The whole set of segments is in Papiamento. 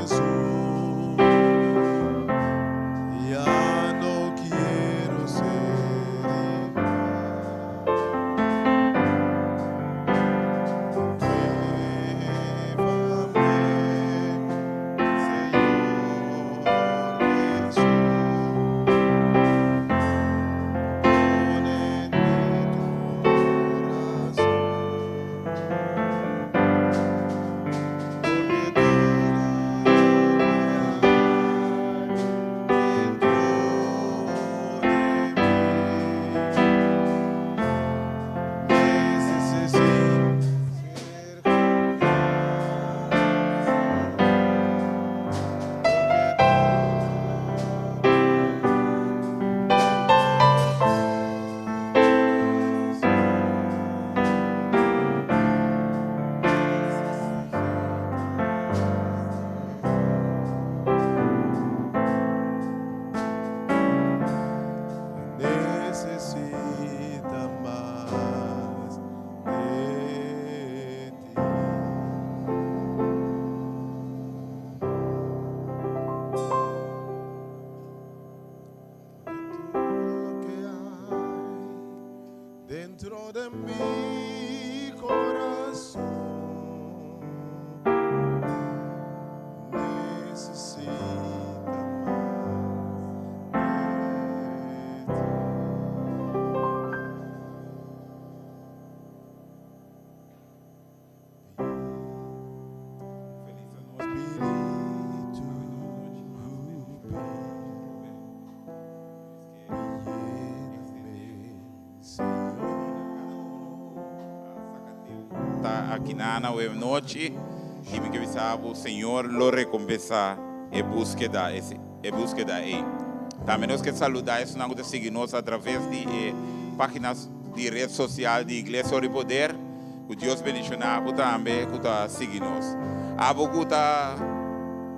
Jesús. Ya no quiero ser igual. Pruébame, Señor Jesús. Pon en mí tu corazón. Porque todo lo que hay dentro de mí necesita ser cambiado, Porque Necesita más de ti. Porque todo lo que hay dentro de mi corazón necesita más de ti. Espíritu, lléname, Señor. Ta aki na awe nochi i mi ke bisa bo Señor lo rekompensá e búskeda e búskeda ei. Tambe nos ke saludá esnan ku ta sigui nos atraves di e páginas di ret sosial di Iglesia Ora i Poder. Ku Dios bendishoná bo tambe ku ta sigui nos. Abo ku ta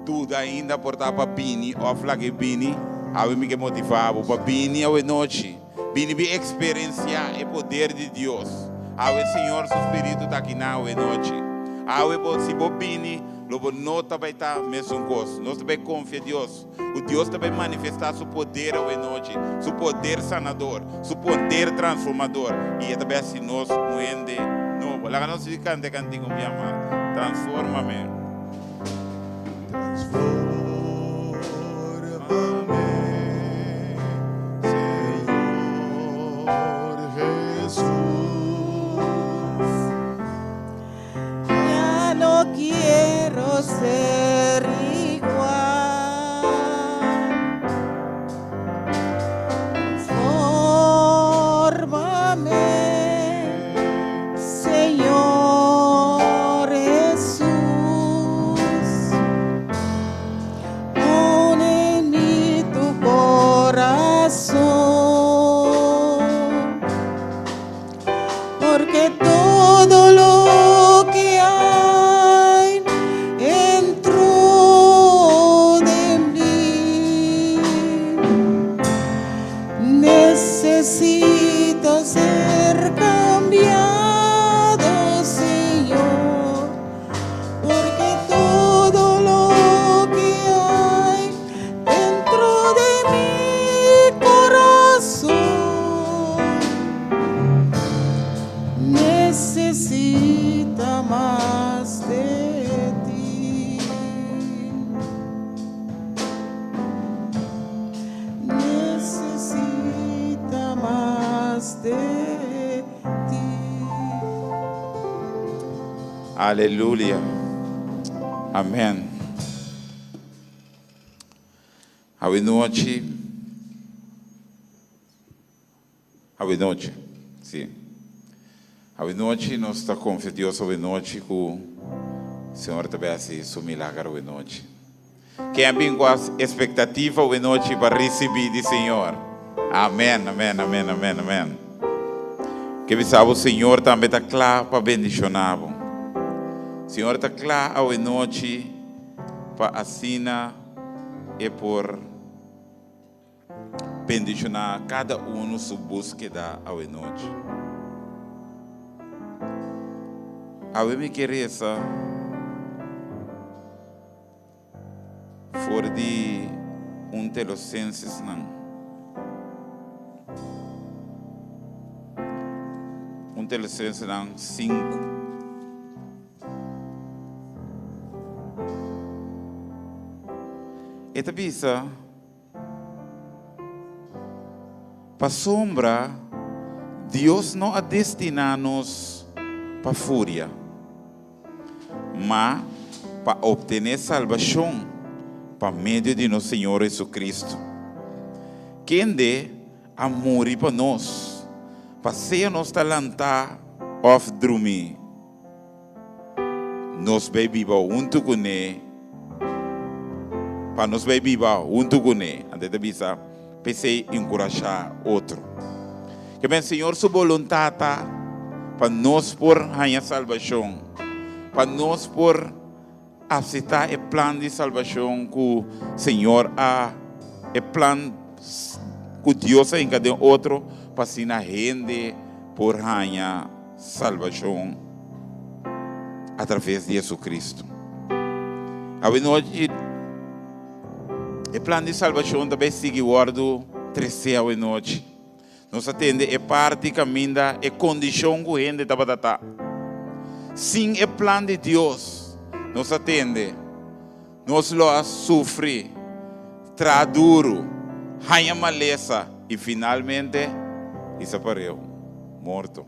duda ainda por ta pa bini òf laga e bini, awe mi ke motivá bo pa bini awe nochi. Bini bin eksperensiá e poder di Dios. Awe Señor su Spiritu ta aki na awe nochi. Awe bo si bo bini lo bo no ta bai ta mesun kos. Nos ta bai konfia Dios. Ku Dios ta bai manifestá Su poder awenochi, Su poder sanador, Su poder transformador, i E ta bai hasi nos un hende nobo. Laga nos sigui kanta e kantiga un bia mas, Transfórmame. Transfórmame, Señor Jesús. Ya no quiero ser igual. Transfórmame, Señor Jesús. Pon en mí tu corazón. Porque todo lo que hay dentro de mí necesita ser cambiado, Señor. Porque todo lo que hay dentro de mi corazón necesita mas de ti. Necesita mas de ti. Aleluya. Amèn. Awe nochi. Awe nochi. Sí. Awe nochi nos ta konfia Dios awe nochi ku Señor ta bai hasi su milager awe nochi. Ken a bin ku espektativa awe nochi pa risibí di Señor? Amèn, amèn, amèn, amèn, amèn. Ke bisa bo Señor tambe ta kla pa bendishoná bo. Señor ta kla awe nochi pa asina e por bendishoná kada unu su búskeda awe nochi. Awe mi ke resa. For di un Telosensesnan. Un Telosensesnan 5. E ta bisa, Pasobra Dios no a destiná nos pa furia, ma pa obtené salbashon pa medio di nos Señor Jesucristo, kende a muri pa nos, pa sea nos ta lantá òf drumí. Nos bay biba huntu kuné, pa nos bay biba huntu kuné. Anto e ta bisa, P'esei enkurashá otro. Ke men Señor su boluntat ta pa nos por haña salbashon, pa nos por aseptá e plan di salbashon ku Señor a, e plan ku Dios a hinka den otro pa asina hende por haña salbashon a traves di Jesucristo. Awe nochi e plan di salbashon ta bai sigui wòrdu tresé awe nochi. Nos a tende e parti kaminda e kondishon ku hende tabata ta. Sin e plan di Dios, nos a tende, nos lo a sufri, traha duru, haña malesa i finalmente hisa pareu, morto.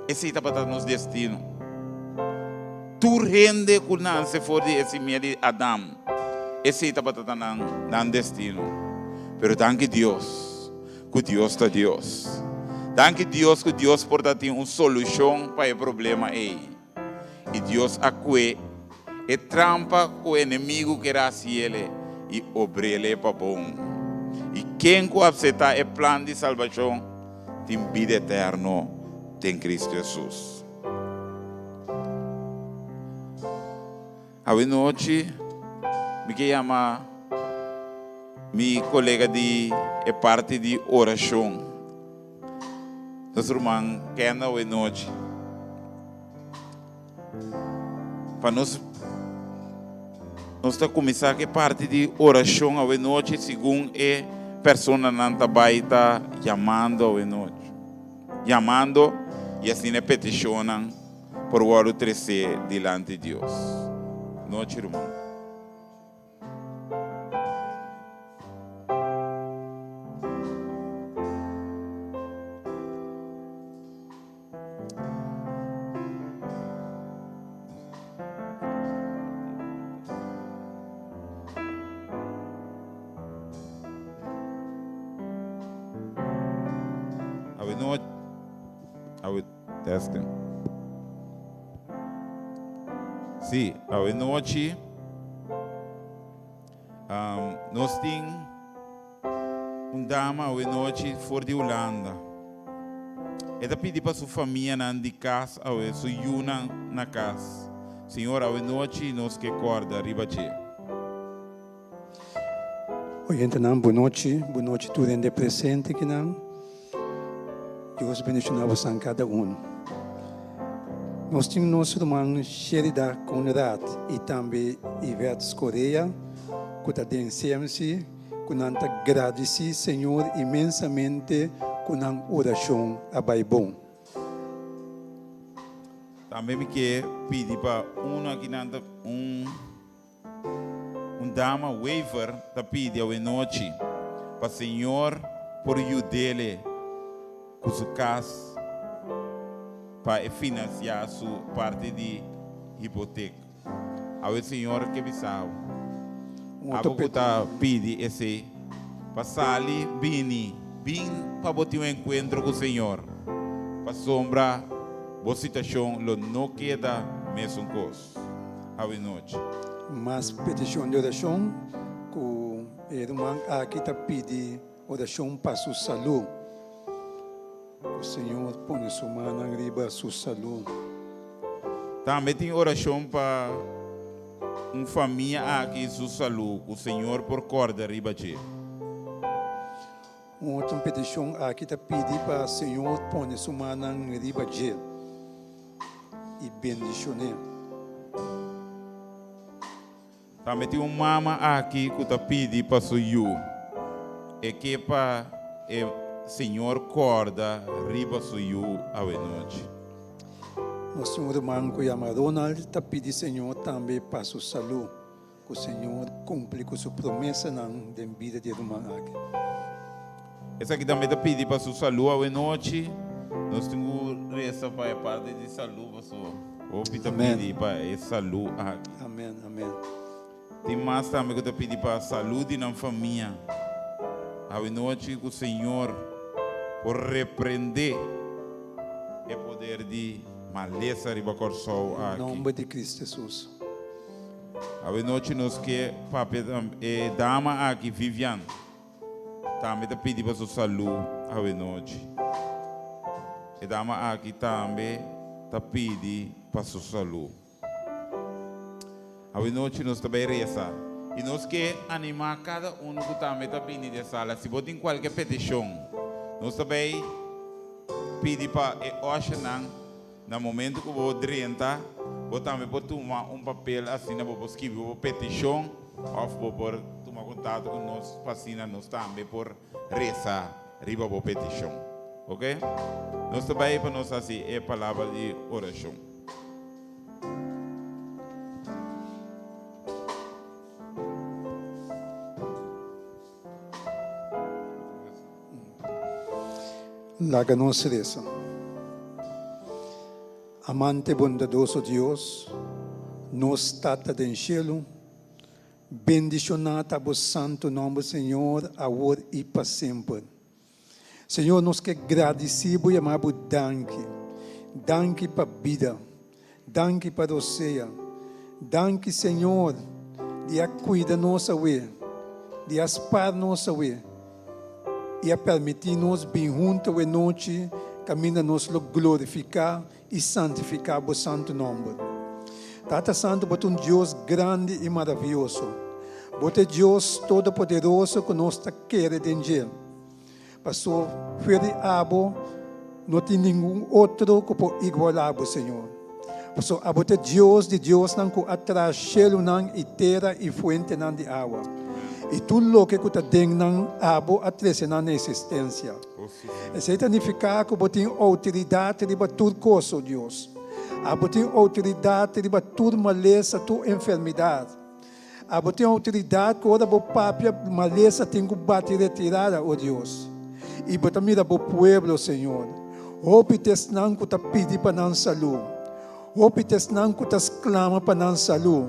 Esei tabata nos destino. Tur hende ku nase for di e simia di Adam, esei tabata ta nan nan destino. Pero danki Dios ku Dios ta Dios. Danki Dios ku Dios por ta tin un solushon pa e problema ei. I Dios a kue e trampa ku enemigu ker a hasi el i obr'el pa bon. I ken ku apseptá e plan di salbashon tin bida eterno den Kristu Hesus. Awenochi mi ke yama mi kolega di e parti di orashon. Nos ruman Ken awenochi. Pa nos nos ta kuminsá ku e parti di orashon awenochi segun e personanan ta bai ta yamando awenochi. Yamando i asina e petishonnan por wòrdu tresé dilanti Dios. Nochi ruman. Awe nochi, awe testing. Sí, awe nochi um, nos tin Un dama awe nochi for di Hulanda. E ta pidi pa su famianan di kas awe, su yunan na kas. Señor, awe nochi nos ke kòrda riba dje. Oyentenan, bon nochi. Bon nochi tur hende presente kinan. Dios bendiciona bosan cada un. Nos tin nos ruman Sherida Conrad y tambe Yvette Correa cu ta den CMC cu nan ta gradici Señor inmensamente cu nan oracion a bay bon. Tambe mi ke pidi pa uno akinan ta un. Un dama Wever ta pidi awenochi pa Señor por yud'ele ku su kas pa e finansiá su parti di hipotek. Awe Señor ke bisa bo, abo ku ta pidi esei pa sali bini, bin pa bo tin un enkuentro ku Señor, pasobra bo situashon lo no keda mesun kos. Awe nochi. Mas peticion di oracion cu e ruman aki ta pidi oracion pa su salud. Cu Señor pone su mannan riba su salud. Tambe tin oracion pa un famia aki su salud cu Señor por corda riba dje. Un otro peticion aki ta pidi pa Señor pone su mannan riba dje. I bendicion'é. Tambe tin un mama aki ku ta pidi pa su yu. E ke pa e Señor kòrda riba su yu awenochi. Nos tin un ruman ku yama Ronald ta pidi Señor tambe pa su salú. Ku Señor kumpli ku su promesanan den bida di e ruman aki. Esaki tambe ta pidi pa su salú awenochi. Nos tin ku resa pa e parti di salú paso hopi ta pidi pa e salú aki. Amen, amen. Tin mas tambe ku ta pidi pa salú di nan famia. Awenochi ku Señor por reprendé e poder di malesa riba Kòrsou aki. Den nomber di Cristo Jesus. Awe nochi nos ke papia e dama aki Vivian tambe ta pidi pa su salu awe nochi. E dama aki tambe ta pidi pa su salu. Awe nochi nos ta bay resa y nos ke anima cada uno cu tambe ta bini den sala si bo tin cualke peticion nos ta bay pidi pa e ushernan Na momento ku bo drenta, bo tambe por tuma un papel asina bo por skibi bo petishon òf bo por tuma kontakto ku nos pa asina nos tambe por resa riba bo petishon. Oke? Nos ta bai pa nos hasi e palabra di orashon. Laga nos resa. Amante bondadoso Dios, nos Tata den shelu, bendishoná ta bo santu nòmber Señor awor i pa semper. Señor nos ke gradisí bo yamá bo danki. Danki pa bida. Danki pa rosea. Danki Señor di a cuida nos awe, di a spar nos awe y a permiti nos bin hunto awe nochi caminda nos lo glorifica y santifica Bo santo nomber. Tata Santo Bo ta un Dios grandi y maraviyoso. Bo ta e Dios todopoderoso cu nos ta kere den dje. Paso fuera di abo no tin ningun otro ku por igualá bo, Señor. Paso abo ta Dios di diosnan ku a traha shelunan i tera i fuentenan di awa. I tur loke ku ta den nan abo a trese nan na eksistensia. Esei ta nifiká ku bo tin outoridat riba tur kos, o Dios. Abo tin outoridat riba tur malesa, tur enfermidat. Abo tin outoridat ku ora bo papia malesa tin ku bati retirada, o Dios. I bo ta mira bo pueblo, Señor. Hopi ta esnan ku ta pidi pa nan salú. Hopi ta esnan ku ta sklama pa nan salú.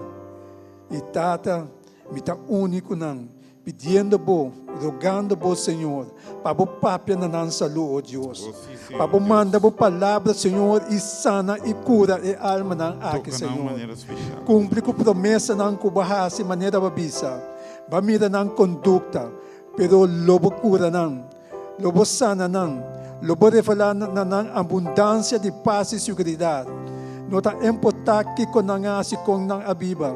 I Tata, mi ta uni ku nan, Pidiendo Bo, rogando Bo, Señor, pa Bo papia na nan salú, o Dios. Pa Bo manda Bo palabra, Señor, i sana i kura e almanan aki, Señor. Kumpli ku promesanan ku Bo hasi manera Bo a bisa. Bo a mira nan kondukta, pero lo Bo kura nan, lo Bo sana nan, lo Bo revelá na nan abundansia di pas i siguridat. No ta importá kiko nan a hasi, kon nan a biba.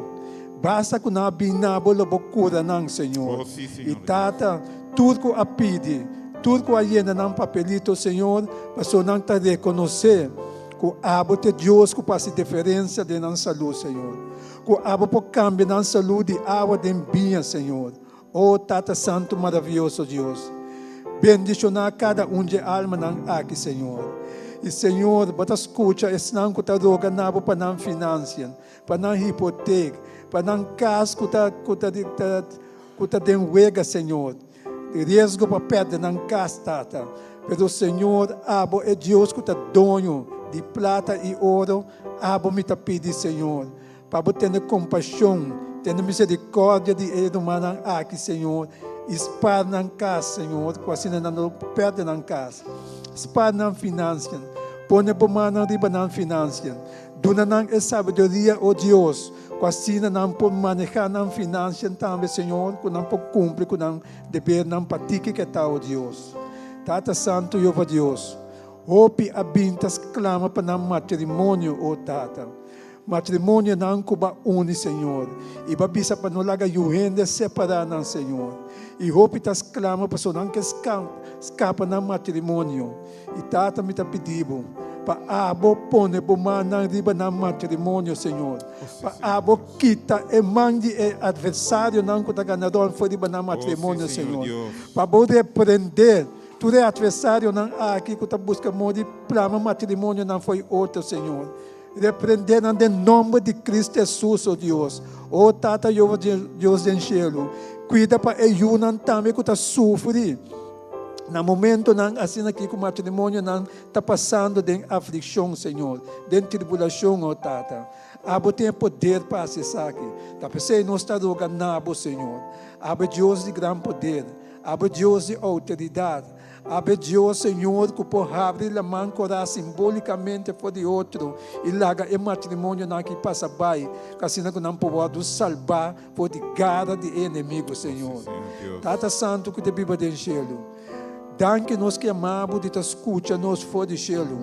Basta ku nan a bin na Bo, lo Bo kura nan, Señor. I Tata, tur ku a pidi, tur ku a yena nan papelito, Señor, pasobra nan ta rekonosé ku Abo ta e Dios ku por hasi diferensia den nan salú, Señor. Ku Abo por kambia nan salú di awa den biña, Señor. O Tata Santu maravioso Dios, bendishoná kada un dje almanan aki, Señor. I Señor, Bo ta skucha esnan ku ta roga na Bo pa nan finansian, pa nan hipotek, pa nan kas ku ta ku ta ku ta den wega, Señor. Riesgo pa pèrdè nan kas, Tata. Pero Señor, Abo e Dios ku ta doño di plata i oro, Abo mi ta pidi, Señor, Pa bo tene kompashon, tene miserikòrdia di e rumannan aki, Señor, i spar nan kas, Señor, ku asina nan no pèrdè nan kas. Spar nan finansian. Pone bo mannan riba nan finansian. Duna nan e sabiduria, o Dios, ku asina nan por manehá nan finansian tambe, Señor, ku nan por kumpli ku nan debernan pa tiki ke ta, o Dios. Tata Santu Jehová Dios, hopi a bin ta sklama pa nan matrimonio, o Tata. Matrimonionan ku ba uni, Señor, i ba bisa pa no laga yu hende separá nan, Señor. I hopi ta sklama pasobra nan ke skapa nan matrimonio. I Tata, mi ta pidi Bo, Pa abo pone bo mannan riba nan matrimonio, Señor. Pa abo kita e man di e adversarionan ku ta gana rònt for riba nan matrimonio, Señor. Pa bo reprendé tur e adversarionan aki ku ta buska moda di plama matrimonionan for otro, Señor. Reprendé nan den nòmber di Cristo Hesus, o Dios. O Tata Jehová Dios den shelu, kuida pa e yunan tambe ku ta sufri na momentonan asina aki ku matrimonionan ta pasando den aflikshon, Señor, den tribulashon, o Tata. Abo tin e poder pa hasi esaki. Ta p'esei nos ta roga na Bo, Señor. Abo e Dios di gran poder. Abo e Dios di outoridat. Abo e Dios, Señor, ku por habri laman korá simbolikamente for di otro i laga e matrimonionan aki pasa bai, ku asina ku nan por wòrdu salbá for di gara di e enemigu, Señor. Tata Santu ku ta biba den shelu, danki nos ke ama Bo di ta skucha nos for di shelu.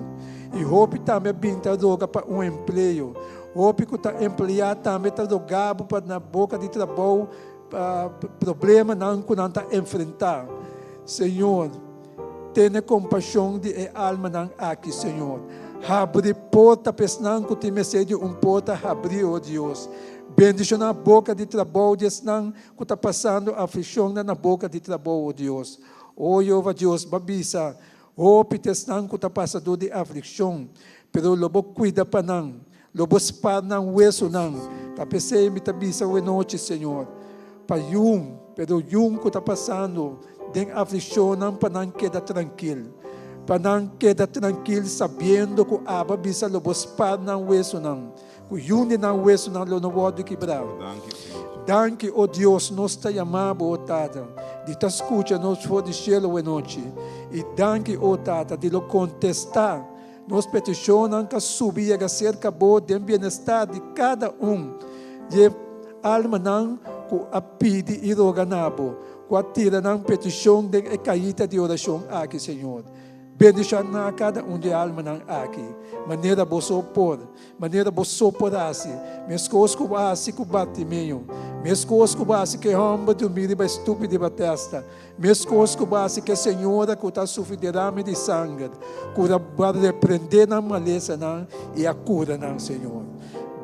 I hopi tambe a bin ta roga pa un empleo. Hopi ku ta empleá tambe ta roga Bo pa na boka di trabou pa problemanan ku nan ta enfrentá. Señor, tene kompashon di e almanan aki, Señor. Habri porta pa esnan ku tin mester di un porta habrí, o Dios. Bendishoná boka di trabou di esnan ku ta pasando aflishonnan na boka di trabou, o Dios. O Jehová Dios, bo a bisa, Hopi ta esnan ku ta pasa dor di aflikshon, pero lo bo kuida pa nan, lo bo spar nan wesunan. Ta p'esei mi ta bisa awenochi, Señor, pa yun, pero yun ku ta pasando den aflikshonnan pa nan keda trankil, pa nan keda trankil sabiendo ku abo a bisa lo bo spar nan wesunan. Ku yun di nan wesunan lo no wòrdu kibrá. Danki, o Dios, nos ta yama bo, o Tata, di ta skucha nos for di shelu awenochi. I danki, o Tata, di lo kontestá nos petishonnan ka subi yega serka bo den bienestar di kada un di e almanan ku a pidi i roga na bo, ku a tira nan petishon den e kaita di orashon aki, Señor. Bendishoná kada un di e almanan aki, manera bo so por. Manera bo so por hasi, meskos ku bo a hasi ku Bartimeo, meskos ku bo a hasi ku e hòmber durmí riba e stupi di Batesta, meskos ku bo a hasi ku e señora ku ta sufri derame di sanger, ku bo a reprendé nan malesanan i a kura nan, Señor.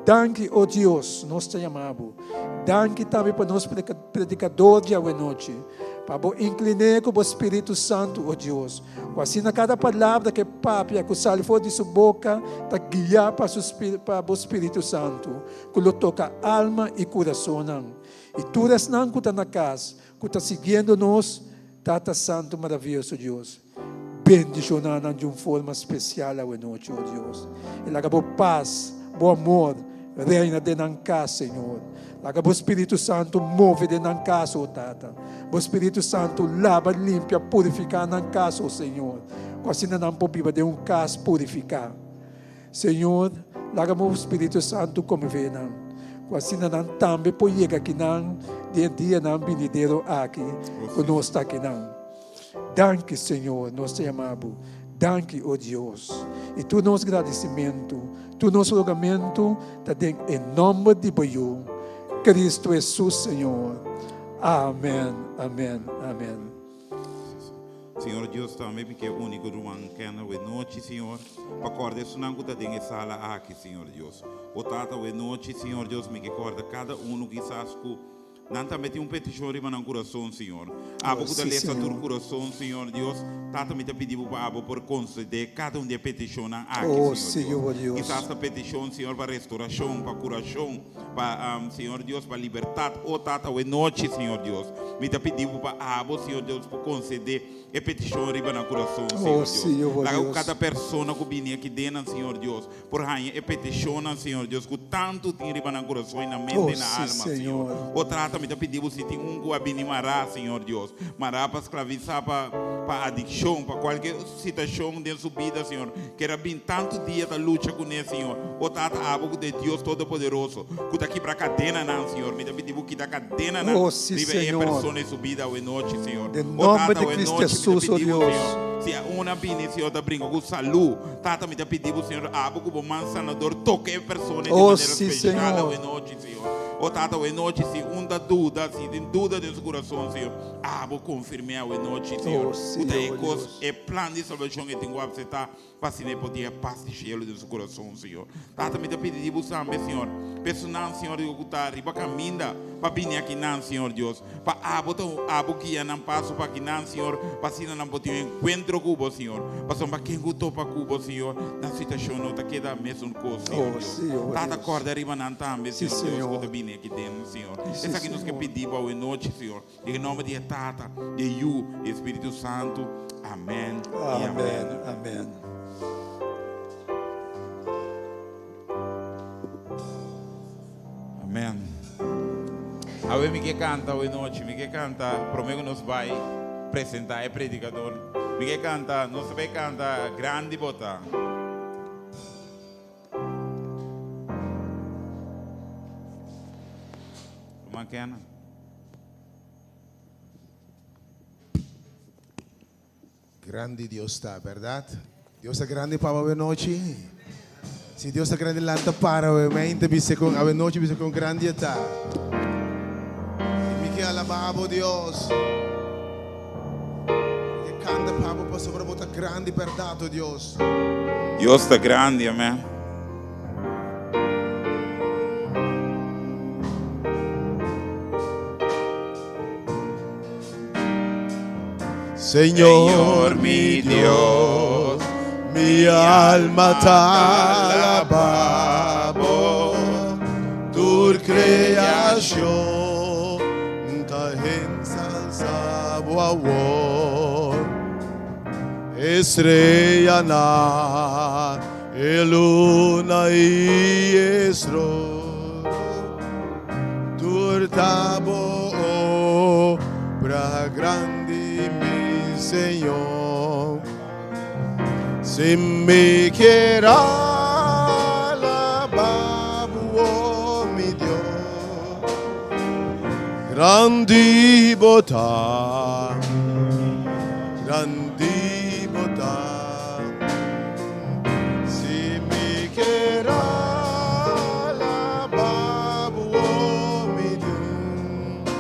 Danki, o Dios, nos ta yama bo. Danki tambe pa nos predikador di awenochi, pa bo inkliné ku bo Spiritu Santu, o Dios, Ku asina kada palabra ku e papia ku sali for di su boka ta guiá pa su pa bo Spiritu Santu, ku lo toka alma i kurasonnan. I tur esnan ku ta na kas, ku ta siguiendo nos, Tata Santu Maravioso Dios, bendishoná nan di un forma spesial awenochi, o Dios. I laga bo pas, bo amor, reina den nan kas, Señor. Laga bo Spiritu Santu move den nan kas, o Tata. Bo Spiritu Santu laba, limpia, purifiká nan kas, o Señor, ku asina nan por biba den un kas purifiká. Señor, laga bo Spiritu Santu konmové nan, ku asina nan tambe por yega akinan den e dianan binidero aki ku nos ta akinan. Danki, Señor, nos ta yama Bo. Danki, o Dios. I tur nos gradisimentu, tur nos rogamentu ta den e nòmber di Bo Yu, Cristo Hesus, Señor. Amen, amen, amen. Señor Dios, tambe mi ke uni ku ruman Kenner we nochi, Señor, pa kòrda esunnan ku ta den e sala aki, Señor Dios. O Tata, we nochi, Señor Dios, mi ke kòrda kada unu kisas ku Nan tambe tin un petishon riba nan kurason, Señor. Abo ku ta lesa tur kurason, Señor Dios, Tata, mi ta pidi Bo pa Abo por konsedé kada un di e petishonnan aki, Señor Dios. Kisas ta petishon, Señor, pa restorashon, pa kurashon, pa, Señor Dios, pa libertat. O Tata, awe nochi, Señor Dios, mi ta pidi Bo pa Abo, Señor Dios, por konsedé e petishon riba nan kurason, Señor Dios. Laga ku kada persona ku bini aki den nan, Señor Dios, Por haña e petishonnan, Señor Dios, ku tantu tin riba nan kurason i nan mente i nan alma, Señor. O trata, mi ta pidi Bo si tin un ku a bini mará, Señor Dios, mará pa sklavisá, pa, pa adikshon, pa kualke situashon den su bida, Señor, ker a bin tantu dia ta lucha kuné, Señor. O Tata, abo ku ta e Dios Todopoderoso, ku ta kibra kadenanan, Señor, mi ta pidi Bo kita kadenanan riba e persona i su bida awe nochi, Señor. O Tata, awe nochi mi ta pidi Bo, Señor, si a un a bini, Señor, ta bringa ku salú, Tata, mi ta pidi bo, Señor, abo ku bo man sanador toka e persona di manera spesial awe nochi, Señor. O Tata, awe nochi, si un ta duda, si tin duda den su kurason, Señor, abo konfirm'é awe nochi, Señor, ku ta e kos, e plan di salbashon e tin ku apseptá. Pa asina e por tin e pas di shelu den su kurason, Señor. Tata, mi ta pidi di Bo tambe, Señor, pa esunnan, Señor Dios, ku ta riba kaminda pa bini akinan, Señor Dios, pa Abo ta Abo guia nan paso pa akinan, Señor, pa asina nan por tin un enkuentro ku Bo, Señor. Pasobra ken ku topa ku Bo, Señor, nan situashon no ta keda mesun kos, Señor Dios. Tata, kòrda riba nan tambe, Señor Dios, ku ta bini aki den, Señor. Esaki nos ke pidi Bo awe nochi, Señor. Den e nòmber di e Tata, di e Yu, di e Spiritu Santu. Amèn i amèn. Amèn. Amèn. Awe mi ke kanta awe nochi, mi ke kanta promé ku nos bai presentá e predikador. Mi ke kanta, nos ta bai kanta Grandi Bo Ta. Ruman Kena. Grandi Dios ta, berdad? Dios ta grandi pa awe nochi? Si Dios ta grandi lanta para awe mente bisa con awe nochi bisa con grandi e ta. Y mi ke alaba bo Dios. Mi ke canta pa bo pasobra bo ta grandi berdad o Dios. Dios ta grandi, amen. Señor mi Dios, mi alma ta alaba bo, tur creacion ta ensalza bo awor. Estrellanan, e luna i e strolo, tur ta bo obra grandi, mi Señor. Si mi kier alaba bo, oh mi Dios, grandi bo ta, grandi bo ta. Si mi kier alaba bo, oh mi Dios,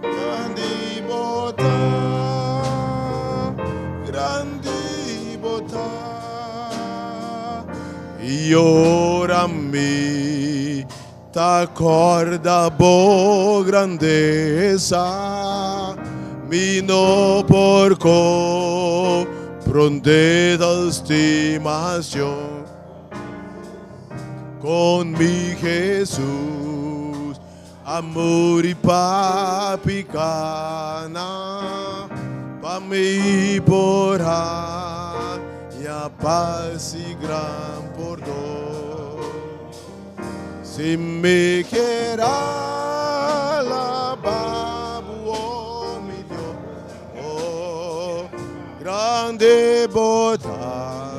grandi bo ta, grandi bo ta. I ora mi Ta corda bo grandeza, mi no por comprende tal stimacion. Con mi Jesus a muri pa picana, pa mi por haya paz y gran pordon. Si mi kier alaba bo, oh mi Dios, oh, grandi bo ta,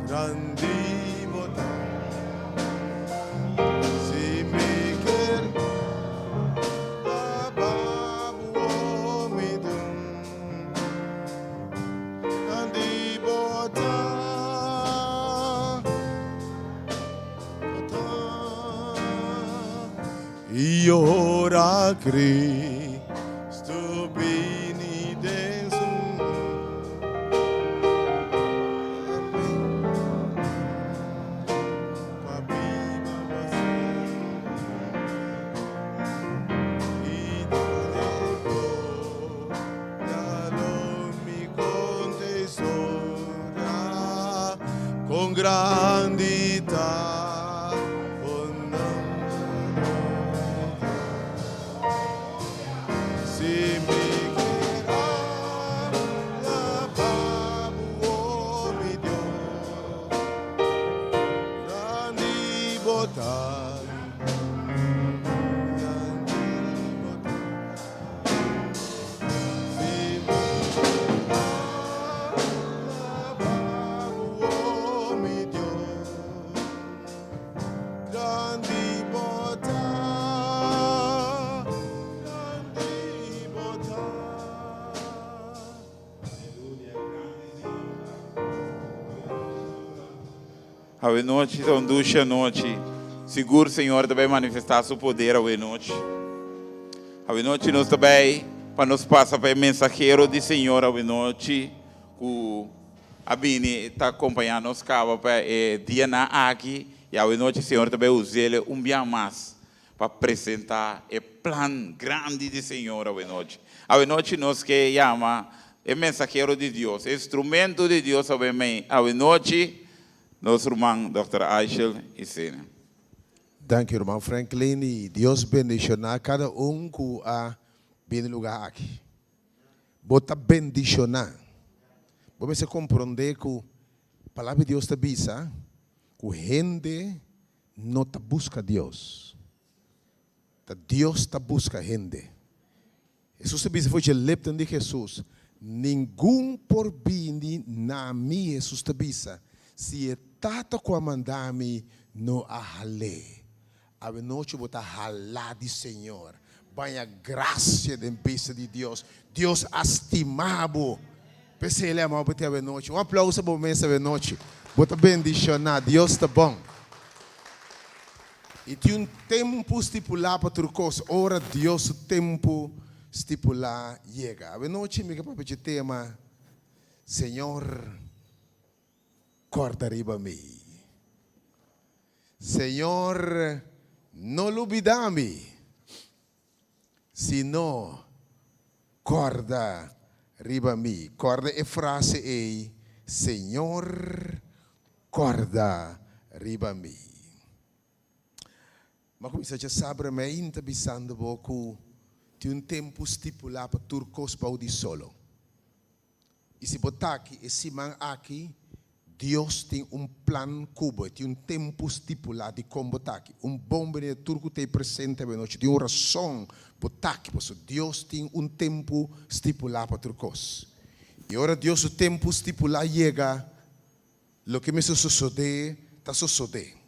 grandi bo ta. Si mi kier alaba bo, oh mi Dios, grandi bo ta. I ora Cristo bini den su Pa biba pa sempre I den gloria lo mi conta historia Con grandi ta bo nomber Si mi kier alaba bo oh mi Dios Grandi bo ta Grandi bo ta. Awe nochi ta un dushi anochi. Sigur Señor ta bay manifesta su poder awe nochi. Awe nochi nos ta bay pa nos pasa pa e mensahero di Señor awe nochi cu. a bini ta kompañá nos kaba pa e dianan aki i awe nochi Señor ta bai us'el un bia mas pa presentá e plan grandi di Señor awe nochi. Awe nochi nos ke yama e mensahero di Dios, e instrumento di Dios awe mei awe nochi, nos ruman Dòkter Aishel Isenia. Danki ruman Franklin y Dios bendiciona cada un cu a bini lugar aki. Bo ta bendiciona. Bo mester compronde cu Palabra di Dios ta bisa cu hende no ta busca Dios. Ta Dios ta busca hende. Hesus ta bisa for dje lepnan di Hesus, Ningun por bini na mi, Hesus ta bisa, si e Tata ku a manda mi no a hal'é. Awenochi bo ta halá di Señor. Baña grasia den bista di Dios. Dios a stima bo. P'esei el a yama bo te awenochi. Un aplauso pa bo mes awenochi. Bo ta bendishoná. Dios ta bon. I tin un tempu stipulá pa tur kos, ora Dios su tempu stipulá yega. Awenochi mi ke papia dje tema, Señor, kòrda riba mi. Señor, no lubidá mi, sino kòrda riba mi. Kòrda e frase ei, Señor, kòrda riba mi. M'a kuminsá dja sabra mi ainda bisando bo ku tin un tempu stipulá pa tur kos bou di solo. I si bo ta aki e siman aki, Dios tin un plan ku bo. E tin un tempu stipulá dikon bo ta aki. Un bon bini di tur ku ta ei presente awenochi. Tin un rason bo ta aki, pasobra Dios tin un tempu stipulá pa tur kos. I ora Dios su tempu stipulá yega, loke mester sosodé ta sosodé.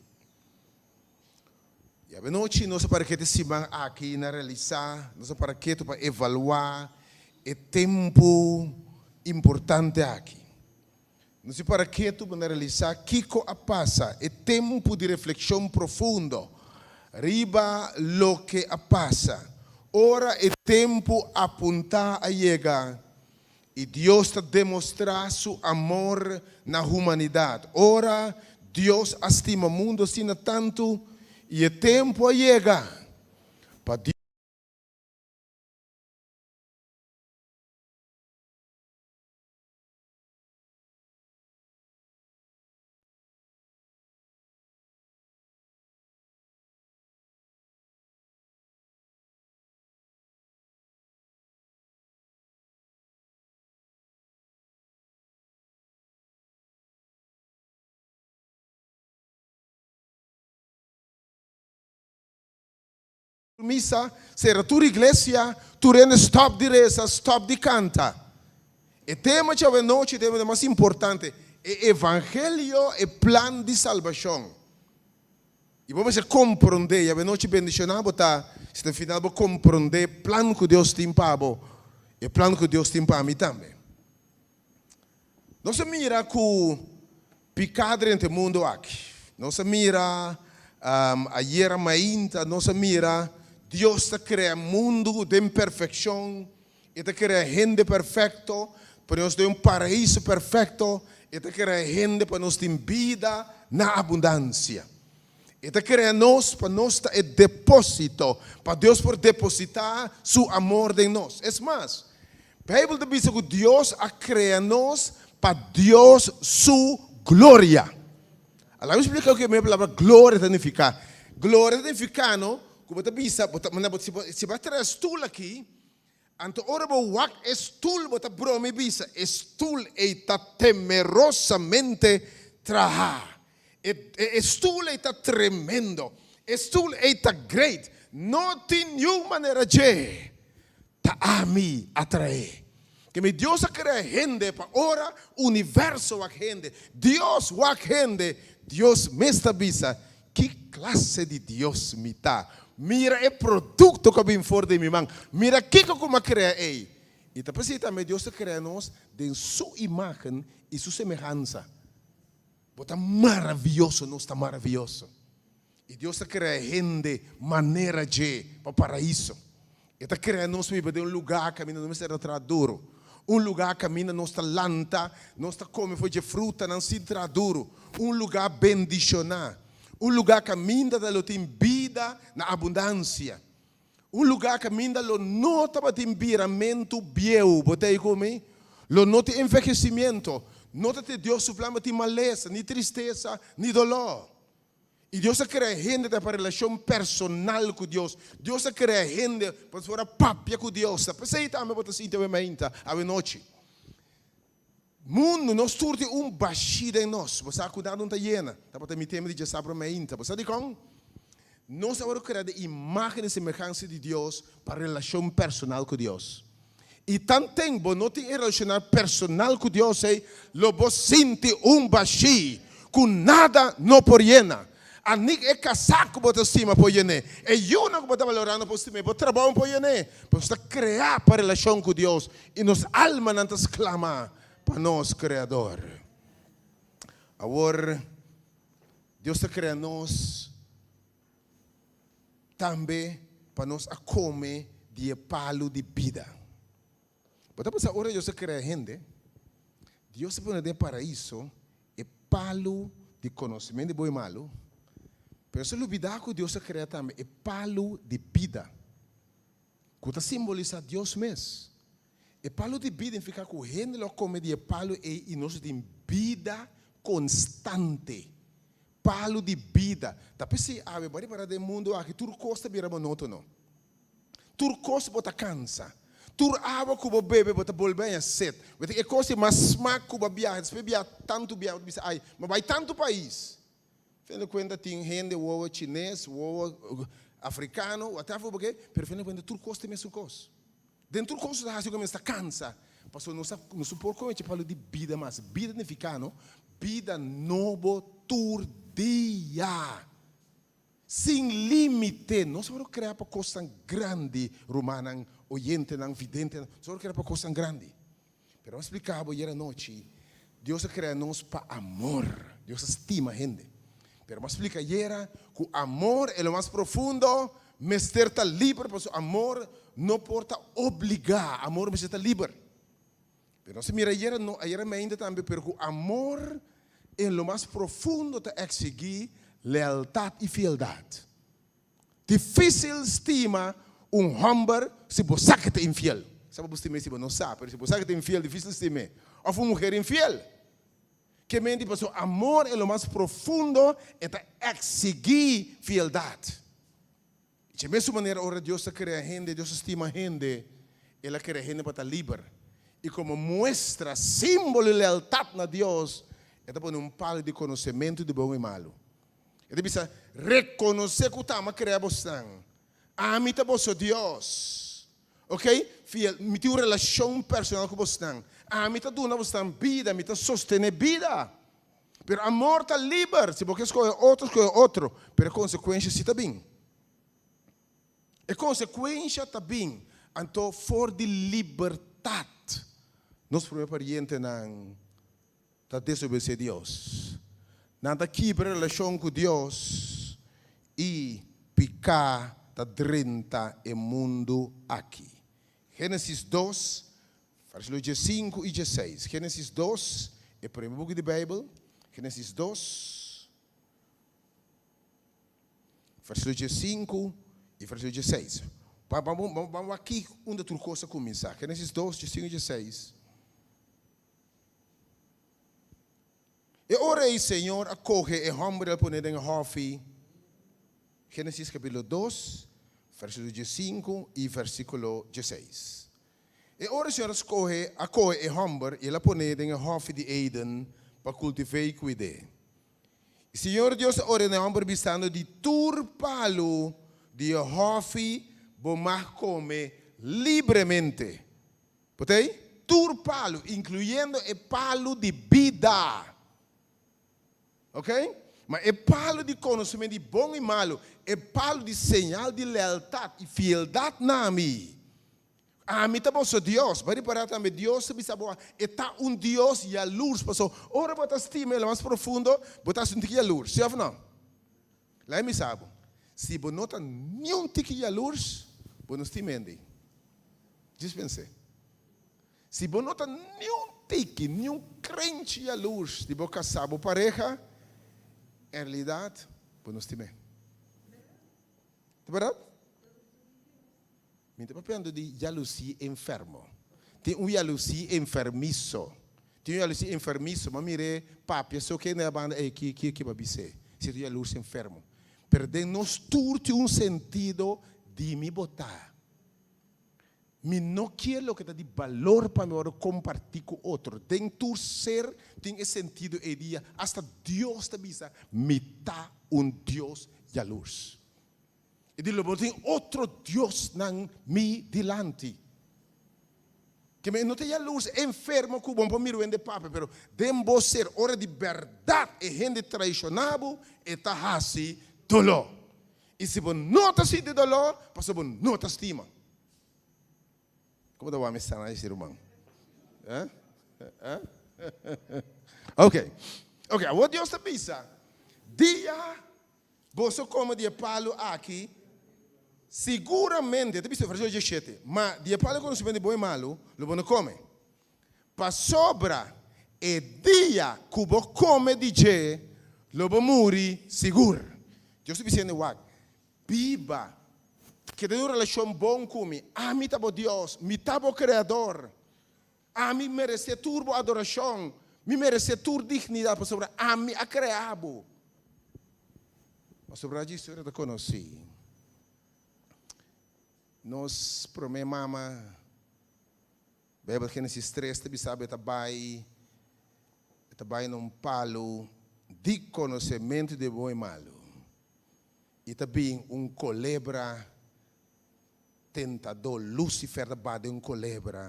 I awenochi nos a para ketu e siman aki na realisá, nos a para ketu pa evaluá e tempu importante aki. Nos a para ketu pa na realisá kiko a pasa, e tempu di reflekshon profundo riba loke a pasa. Ora e tempu apuntá a yega i Dios ta demostrá su amor na humanidat. Ora Dios a stima mundu asina tantu i e tempu a yega pa Dios. Misa, sera tur iglesia, tur hende stop di resa, stop di canta. E tema djawe nochi e tema mas importante, e evangelio, e plan di salbacion. I bo mester komprondé, i avenochi bendishoná bo ta si na final bo komprondé e plan ku Dios tin pa bo, e plan ku Dios tin pa mi tambe. Nos a mira ku piká drenta e mundu aki. Nos a mira ayera mainta, nos a mira Dios ta krea mundu den perfekshon, E ta krea hende perfekto pa nos den un paraiso perfekto. E ta krea hende pa nos tin bida na abundansia. E ta krea nos pa nos ta e depósito pa Dios por depositá su amor den nos. Es mas, Beibel ta bisa ku Dios a krea nos pa Dios su gloria. Laga mi splika loke e palabra gloria ta nifiká. Gloria ta nifiká no ku bo ta bisa, bo ta, si bo a traha stul aki, Anto ora bo wak e stul bo ta broma i bisa, e stul ei ta temerosamente trahá. E e stul ei ta tremendo. E stul ei ta great. No tin niun manera dje. Ta ami a traé. Ke mi Dios a krea hende pa ora universo wak hende, Dios wak hende, Dios mes ta bisa, Ki klase di Dios mi ta? Mira e produkto ku a bin for di mi man. Mira kiko ku mi a krea ei. I ta p'esei tambe Dios ta krea nos den Su imágen i Su semehansa. Bo ta maravioso, nos ta maravioso. I Dios ta krea hende manera dje pa paraiso. E ta krea nos biba den un lugá kaminda no mester ta traha duru. Un lugá kaminda nos ta lanta, nos ta kome for dje frutanan sin traha duru. Un lugá bendishoná. Un lugá kaminda ta lo tin bida na abundansia. Un lugá kaminda lo no tabatin biramentu bieu, bo ta ei ku mi? Lo no tin envehesimiento. No ta te Dios su plan pa tin malesa, ni tristesa, ni doló. I Dios a krea hende ta pa relashon personal ku Dios. Dios a krea hende pa por a papia ku Dios. Ta p'esei tambe bo ta sinti awe mainta, awe nochi. Mundu, nos tur tin un bashí den nos. Bo sa ku nada no ta yena. Tabata mi tema di djasabra mainta. Bo sa dikon? Nos a wòrdu kreá den imágen i semehansa di Dios pa relashon personal ku Dios. I tanten bo no tin e relashoná personal ku Dios ei, lo bo sinti un bashí ku nada no por yena. A nik e kasá ku bo ta stima por yen'é, e yunan ku bo ta balorá no por stim'é, bo trabou no por yen'é. Pasobra nos ta kreá pa relashon ku Dios i nos almanan ta sklama pa nos Kreador. Awor, Dios ta krea nos tambe pa nos a kome di e palu di bida. Bo ta pensa ora Dios a krea hende, Dios a pone den paraiso e palu di konosementu di bon i malu, pero nos a lubida ku Dios a krea tambe e palu di bida, ku ta simbolisá Dios mes. E palu di bida nifiká ku hende lo a kome di e palu ei i nos lo tin bida konstante. Palu di bida. Ta p'esei awe bo a ripará den mundu aki tur kos ta bira monótono. Tur kos bo ta kansa. Tur awa ku bo bebe bo ta bolbe haña set. Bo tin e kos di mas smak ku bo a biaha. Despues biaha tantu biaha bo ta bisa ai, mi a bai tantu pais. Fin di kuenta tin hende wowo chines, wowo afrikano, whatever bo ke, pero fin di kuenta tur kos ta e mesun kos. Den tur kos nos ta hasi ku nos ta kansa, pasobra nos ta nos no por komecha palu di bida mas. Bida nifiká no bida nobo tur dia. Sin límite. Nos a wòrdu kreá pa kosnan grandi, rumannan, oyentenan, videntenan. Nos a wòrdu kreá pa kosnan grandi. Pero mi a splika bo ayer anochi, Dios a krea nos pa amor. Dios a stima hende. Pero mi a splika ayera ku amor e lo mas profundo mester ta liber, pasobra amor no por ta obligá, amor mester ta liber. Pero nos a mira ayera, no, ayera mainta tambe, pero ku amor en lo mas profundo ta eksigí lealtat i fieldat. Difísil stima un hòmber si bo sa ke ta infiel. Sa bo stim'é si bo no sa, pero si bo sa ke ta infiel difísil stim'é. Òf un muher infiel. Ke menti pasobra amor en lo mas profundo e ta eksigí fieldat. Dje mesun manera ora Dios ta krea hende, Dios ta stima hende, El a krea hende pa ta liber. I komo muestra, símbolo di lealtat na Dios, E ta pone un palu di konosementu di bon i malu. E ta bisa, Rekonosé ku t'Ami a krea bosnan. Ami ta boso Dios. Ok? Fiel, mi tin un relashon personal ku bosnan. Ami ta duna bosnan bida, mi ta sostené bida. Pero amor ta liber. Si bo ke skohe otro, skohe otro. Pero e konsekuensha si ta bin. E konsekuensha ta bin. Anto for di libertat, nos promé parientenan ta desobedesé Dios. Nan ta kibra relashon ku Dios i piká ta drenta e mundu aki. Génesis dos, versíkulo diesinku i dieseis. Génesis dos, e promé buki di Beibel, Génesis dos, versíkulo diesinku i versíkulo dieseis. Ban wak aki unda tur kos a kuminsá. Génesis dos, diesinku i dieseis. E ora ei Señor a kohe e hòmber i a pon'é den e hòfi. Génesis kapítulo dos, versíkulo diesinku i versíkulo dieseis. E ora Señor a skohe a kohe e hòmber i el a pon'é den e hòfi di Eden pa kultiv'é i kuid'é. I Señor Dios a ordená e hòmber bisando, Di tur palu di e hòfi bo mag kome libremente. Bo ta ei? Tur palu, inkluyendo e palu di bida. Ok? Ma e palu di konosementu di bon i malu, e palu di señal di lealtat i fieldat na mi. Ami ta boso Dios. Bo a ripará tambe, Dios ta bisa bo, E ta un Dios yalurs. Pasobra ora bo ta stima El mas profundo, bo ta hasi un tiki yalurs. Sí òf nò? Laga mi sa bo, si bo no ta niun tiki yalurs, bo no stima hende. Djis pens'é. Si bo no ta niun tiki, niun krenchi yalurs di bo kasá, bo pareha, en realidat bo no stim'é. Ta bèrdat? Mi ta papiando di yalusí enfermo. Tin un yalusí enfermiso. Tin un yalusí enfermiso. M'a mir'é papia so ke na e banda ei ki ki ki bo a bis'é. Si ta un yalurs enfermo. Pero den nos tur tin un sentido di mi bo ta. Mi no kier loke ta di balor pa mi wòrdu kompartí ku otro. Den tur ser tin e sentido ei di hasta Dios ta bisa, Mi ta un Dios yalurs. E di lo bo no tin otro diosnan mi dilanti. Ke men no ta yalurs enfermo ku bo no por mira wende papia, pero den bo ser ora di bèrdat e hende traishoná bo, e ta hasi doló. I si bo no ta sinti doló, pasobra bo no ta stima. Como ta wak mi sana ese ruman? Eh? Eh? Ok. Ok, awor Dios ta bisa, Dia boso come di e palu aki, siguramente, ta bisa versículo 17, ma di e palu di conocimiento di bon i malu lo bo no come. Pasobra e dia ku bo kome di dje, lo bo muri sigur. Dios ta bisende, Wak, biba, keda den un relashon bon ku mi. Ami ta bo Dios, mi ta bo Kreador. Ami meresé tur bo adorashon, mi meresé tur dignidat, pasobra ami a krea bo. Pasobra dje historia ta konosí. Nos promé mama. Bijbel Genesis 3 ta bisa bo e ta bai e ta bai na un palu di konosementu di bon i malu i ta bin un kolebra tentadó Lucifer ta baha den un kolebra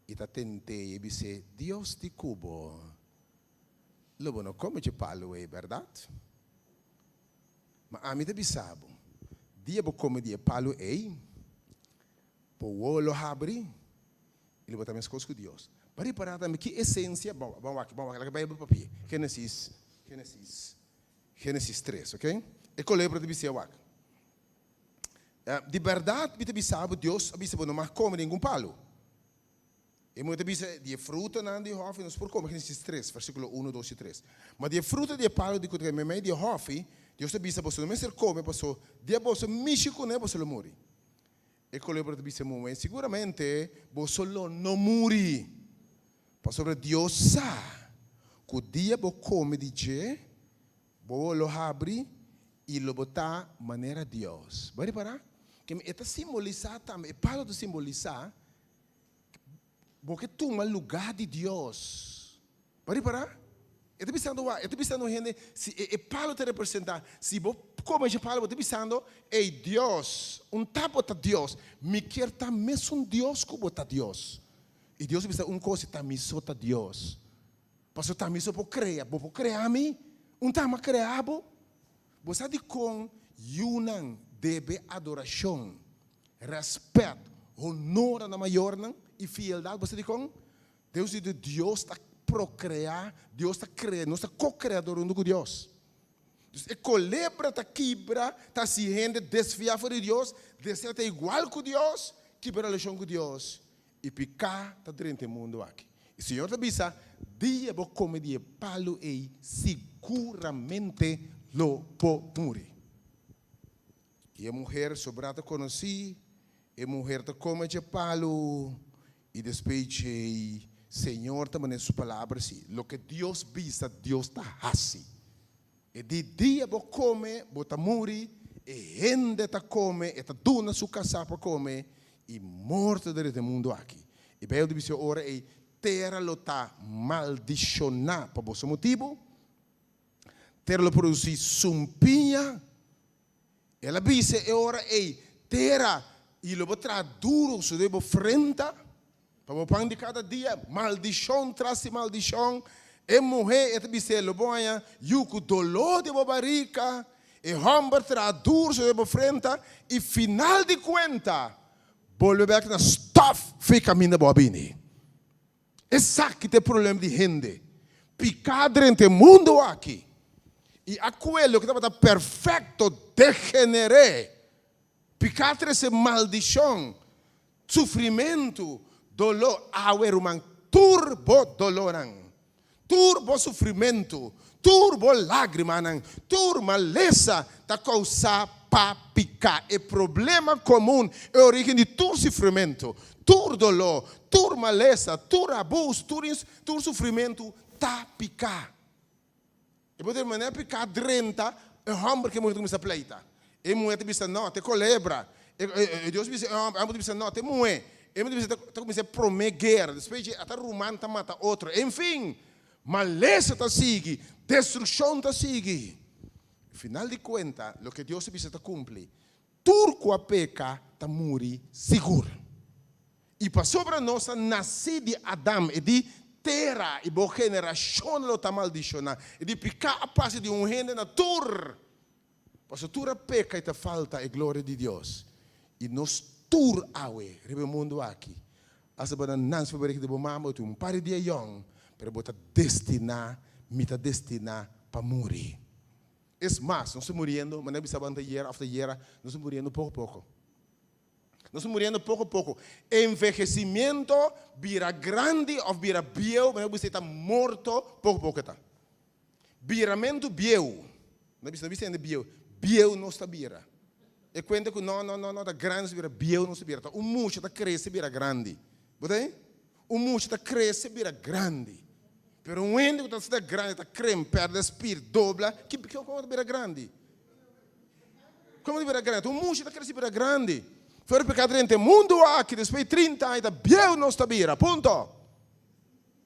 i ta tent'é i e bis'é Dios di ku bo lo bo no kome dje palu ei bèrdat? Ma ami ta bisa bo dia bo kome di e palu ei Bo wowo lo habri i lo bo ta meskos ku Dios. Bo a ripará tambe ki esensia, bon, bon wak, bon wak, laga Beibel papia. Génesis, Génesis, Génesis tres, ok? E kolebra ta bis'é wak. Di bèrdat mi ta bisa bo, Dios a bisa bo no mag kome ningun palu. E muhé ta bisa, Di e frutanan di hòfi nos por kome, Génesis tres, versíkulo unu, dos i tres. Ma di e fruta di e palu di ku ta meimei di e hòfi, Dios ta bisa, boso no mester kome, paso dia boso mishi kuné boso lo muri. E kolebra ta bisa e muhé, Siguramente boso lo no muri, pasobra Dios sa ku dia bo kome di dje, bo lo habri i lo bo ta manera Dios. Bo a ripará? Ke e ta simbolisá tambe, e palu ta simbolisá Bo ke tuma lugá di Dios. Bo a ripará? E ta bisando wak, e ta bisando hende, si e palu ta representá, si bo kome dje palu, bo ta bisando, Ey, Dios, un ta bo ta Dios, mi kier ta mesun Dios ku bo ta Dios. I Dios a bisa un kos, ta mi so ta Dios. Pasobra ta mi so por krea, bo por krea mi? Un ta mi a krea bo? Bo sa dikon yunan debe adorashon, rèspèt, honor na nan mayornan i fieldat? Bo sa dikon? Deus di Dios ta prokreá, Dios ta krea, nos ta ko-kreador huntu ku Dios. Dus e kolebra ta kibra, ta hasi hende desviá for di Dios, desea ta igual ku Dios, kibra relashon ku Dios, i piká ta drenta e mundu aki. I Señor ta bisa, Dia bo kome di e palu ei, siguramente lo bo muri. I e muher sobrá ta konosí, e muher ta kome dje palu, i despues djei Señor ta manera su palabra si, Loke Dios bisa, Dios ta hasi. E di dia bo kome, bo ta muri, e hende ta kome, e ta duna su kasá pa kome, i morto ta rete mundu aki. E Bijbel ta bisa e ora ei, Tera lo ta maldishoná pa boso motibu, tera lo produsí sumpiña. El a bisa e ora ei, Tera, i lo bo traha duru sodó bo frenta pa bo pan di kada dia, maldishon tras di maldishon. E muhé, e ta bis'é, lo bo haña yu ku doló di bo barika. E hòmber traha duru sodó bo frenta, i final di kuenta, bolbe bèk na stòf fi kaminda bo a bini. Esaki ta e problema di hende. Piká drenta e mundu aki i akuel loke tabata perfekto degener'é. Piká trese maldishon, sufrimentu, Doló, awe ruman, tur bo dolónan, tur bo sufrimentu, tur bo lágrimanan, tur malesa ta kousá pa piká. E problema komun, e orígen di tur sufrimentu, tur doló, tur malesa, tur abuso, tur tur sufrimentu ta piká. E por manera piká drenta, e hòmber ku e muhé ta kuminsá pleita. E muhé ta bisa, No, ta e kolebra. E Dios bisa e hòmber, e hòmber ta bisa, No, ta e muhé. E muhé ta bisa, ta kuminsá e promé guera. Despues dje, ata ruman ta mata otro. Enfin, malesa ta sigui, destrukshon ta sigui. Final di kuenta, loke Dios a bisa ta kumpli. Tur ku a peka ta muri sigur. I pasobra nos a nasí di Adam, e di, Tera i bo generashon lo ta maldishoná. E di, Piká a pasa di un hende na tur, pasobra tur a peka i ta falta e gloria di Dios. I nos tur awe riba e mundu aki, asta bo na nanse pa berek di bo mama, bo tin un par di dia yòn, pero bo ta destiná, mi ta destiná pa muri. Es mas, nos ta muriendo, manera bisa bo anteayera òf tayera, nos ta muriendo poko poko. Nos ta muriendo poko poko. Envehecimiento, bira grandi òf bira bieu, manera bo bisa e ta morto poko poko e ta. Biramentu bieu, no bisa no bisa hende bieu, bieu nos ta bira. E kuenta ku no no no no ta grandi nos ta bira, bieu nos ta bira. Ta un mucha ta krese bira grandi. Bo ta ei? Un mucha ta krese bira grandi. Pero un hende ku ta asina grandi ta krem, pèrdè spir, dobla, ki komo ta bira grandi? Komo ta bira grandi? Un mucha ta krese bira grandi. Fuera peka drenta e mundu aki, despues di 30 aña ta bieu nos ta bira. Punto.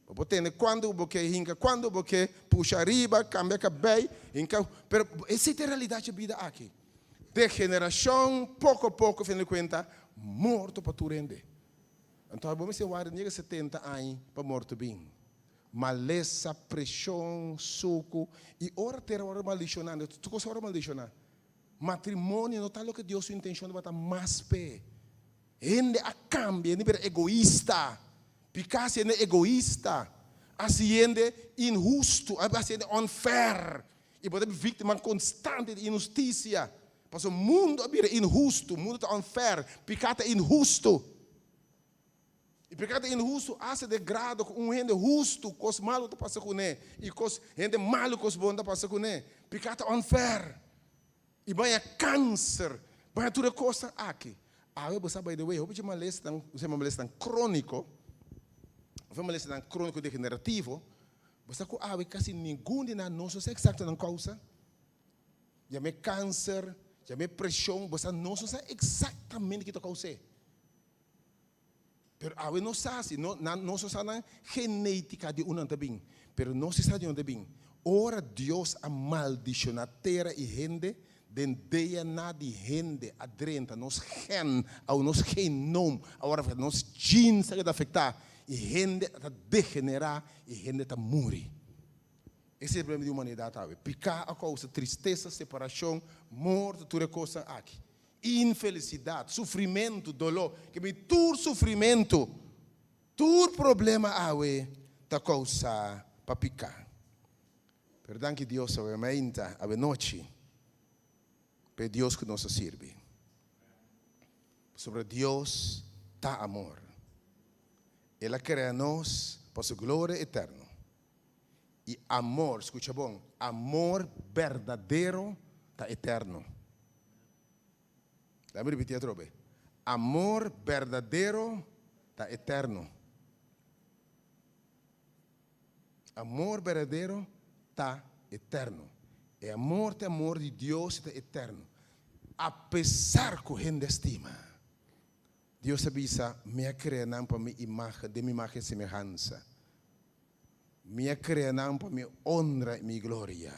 Bo por tende kuantu bo ke hinka, kuantu bo ke pusha ariba, kambia kabei, hinka, pero esei ta e realidat dje bida aki. Degenerashon poko poko, final di kuenta, morto pa tur hende. Anto bo mester warda niega 70 aña pa morto bin. Malesa, preshon, suku, i ora tera wòrdu maldishoná, tur kos a wòrdu maldishoná. Matrimonio no ta loke Dios su intenshon tabata mas p'e. Hende a kambia, hende bira egoista, piká hasi hende egoista, hasi hende inhustu, hasi hende unfair, i bo ta víktima konstante di inhustisia. Pasobra mundu a bira inhustu, mundu ta unfair, piká ta inhustu. I piká ta inhustu hasta den grado ku un hende hustu kos malu ta pasa kuné i kos hende malu kos bon ta pasa kuné. Piká ta unfair. I baña kanser, baña tur e kosnan aki. Awe bo sa by the way hopi dje malesnan, bo sa yama malesnan króniko, òf e malesnan króniko degenerativo, bo sa ku awe kasi ningun di nan no sa eksakto nan kousa. Yam'é kanser, yam'é preshon, bo sa no sa eksaktamente ki ta kous'é. Pero awe nos sa si, no, nan, nos no sa nan genética di unda nan ta bin, pero nos si sa di unda ta bin. Ora Dios a maldiciona tera i hende, den DNA di hende a drenta nos gen, au nos genoom a wòrdu afektá, nos genes a keda afektá, i hende ta degenerá i hende ta muri. Ese e problema di humanidat awe. Piká a kousa tristesa, separashon, morto, tur e kosnan aki. Infelisidat, sufrimentu, doló, ke mi tur sufrimentu, tur problema awe ta kousá pa piká. Pero danki Dios awe mainta, awe nochi, pa e Dios ku nos ta sirbi. Pasobra Dios ta amor. El a krea nos pa su gloria eterno. I amor, skucha bon, amor berdadero ta eterno. Laga mi ripití atrobe. Amor berdadero ta eterno. Amor berdadero ta eterno. E amor ta e amor di Dios i ta eterno. Apesar ku hende a stima, Dios a bisa, Mi a krea nan pa mi imágen, den mi imágen i semehansa. Mi a krea nan pa mi honra i mi gloria.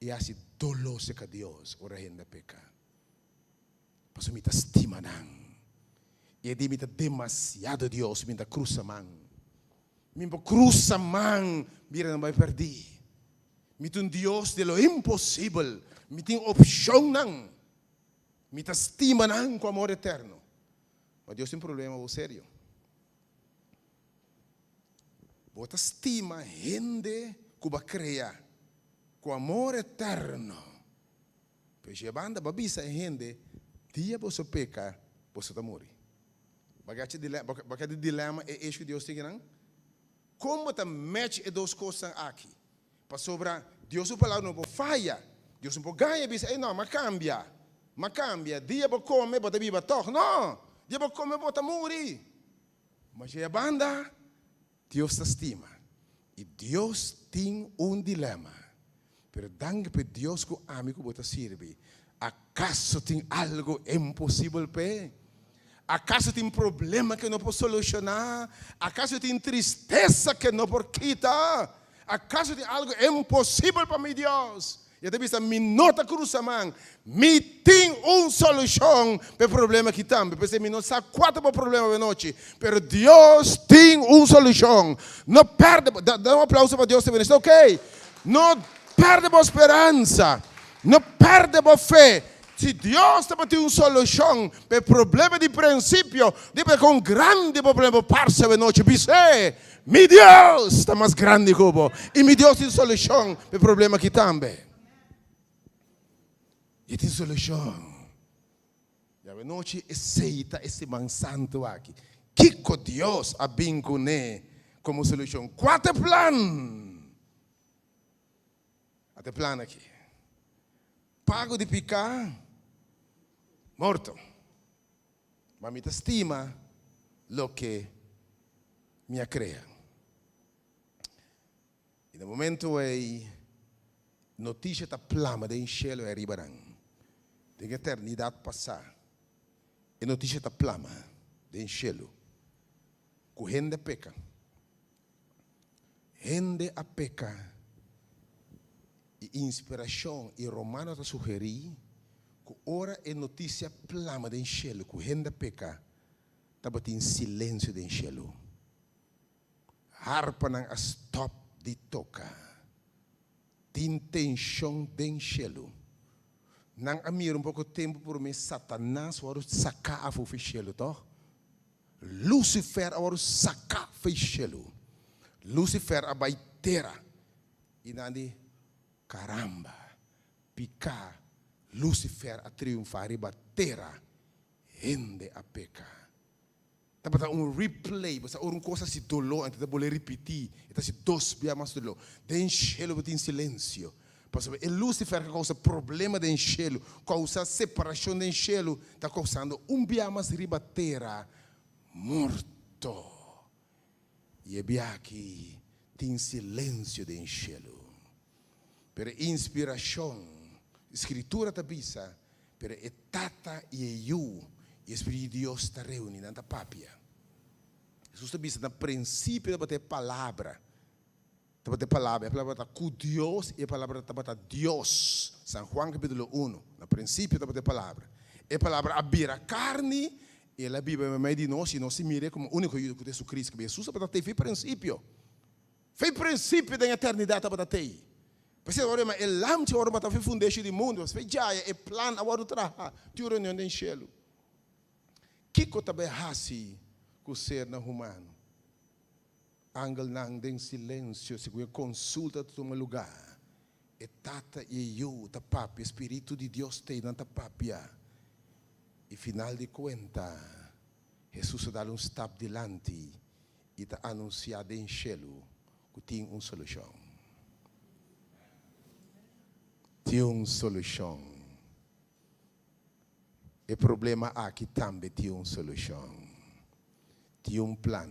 I hasi doló serka Dios ora hende a peka. Pasobra mi ta stima nan. I e di mi ta demasiado Dios, mi ta krusa man. Mi por krusa man mira nan bai pèrdí. Mi ta un Dios di lo imposibel. Mi tin opshonnan. Mi ta stima nan ku amor eterno. Ma Dios tin problema bo serio. Bo ta stima hende ku bo a krea ku amor eterno. Pero dje banda bo a bisa e hende, Dia boso peka, boso ta muri. Bo a di dilema e issue Dios tin nan? Kon bo ta match e dos kosnan aki? Pasobra Dios su palabra no por faya. Dios no por gaña bisa, ey no, m'a kambia. M'a kambia. Dia bo kome, bo ta biba tòg. No! Dia bo kome, bo ta muri. Ma dje banda, Dios ta stima. I Dios tin un dilema. Pero danki p'e Dios ku ami ku bo ta sirbi. Akaso tin algu imposibel p'e? Akaso tin problema ku e no por solushoná? Akaso tin tristesa ku e no por kita? Akaso tin algu imposibel pa mi Dios? I e ta bisa, Mi no ta krusa man. Mi tin un solushon pa e problema aki tambe. P'esei mi no sa kua ta bo problema awenochi, pero Dios tin un solushon. No pèrdè bo, da un aplauso pa Dios tambe. Esta oke. No pèrdè bo speransa. No pèrdè bo fe. Si Dios tabatin un solushon pa e problema di prinsipio, di por kon grandi bo problema por parse awenochi, bis'é, Mi Dios ta mas grandi ku bo, i mi Dios tin solushon pa e problema aki tambe. E tin solushon. I awenochi esei ta e siman santu aki. Kiko Dios a bin kuné komo solushon? Kua ta e plan? A ta e plan aki. Pago di piká, morto. Ma mi ta stima loke mi a krea. I na momento ei notisha ta plama den shelu ei ariba nan. Den eternidat pasá e notisha ta plama den shelu ku hende a peka. Hende a peka i inspirashon i Romano ta sugerí ku ora e notisia plama den shelu ku hende a peka, tabatin silensio den shelu. Harpanan a stòp di toka. Tin tenshon den shelu. Nan a mira un poko tempu promé Satanas wòrdu saká afó fi shelu, tòg? Lucifer a wòrdu saká fei shelu. Lucifer a bai tera i nan di, Karamba, piká Lucifer a triunfá riba tera, hende a peka. Tabata un replay, bo sa ora un kos hasi doló anto ta bolé ripití, e ta hasi dos bia mas doló. Den shelu bo tin silensio, pasobra e Lucifer ku a kousa problema den shelu, kousa separashon den shelu, ta kousando un bia mas riba tera morto. I e bia aki tin silensio den shelu. Pero e inspirashon, Skritura ta bisa, pero e Tata i e Yu i e Spiritu di Dios ta reuní, nan ta papia. Hesus ta bisa, na prinsipio tabata e Palabra, tabata e Palabra, e Palabra tabata ku Dios i e Palabra tabata Dios. San Juan kapítulo uno, na prinsipio tabata e Palabra. E Palabra a bira karni i el a biba meimei di nos i nos a mir'é komo úniko Yu ku ta Hesukristu. Hesus tabata te fi prinsipio. Fei prinsipio den eternidat tabata tei. P'esei ora ma e lamchi a wòrdu matá fei fundeshi di mundu, fei djaya e plan a wòrdu traha tin un reunion den shelu. Kiko ta bai hasi ku sernan humano? Angelnan den silensio segun e konsulta ta tuma lugá. E Tata i e Yu ta papia, e Spiritu di Dios t'ei nan ta papia. I final di kuenta, Hesus a dal un stap dilanti i ta anunsiá den shelu ku tin un solushon. Tin un solushon. E problema aki tambe tin un solushon. Tin un plan.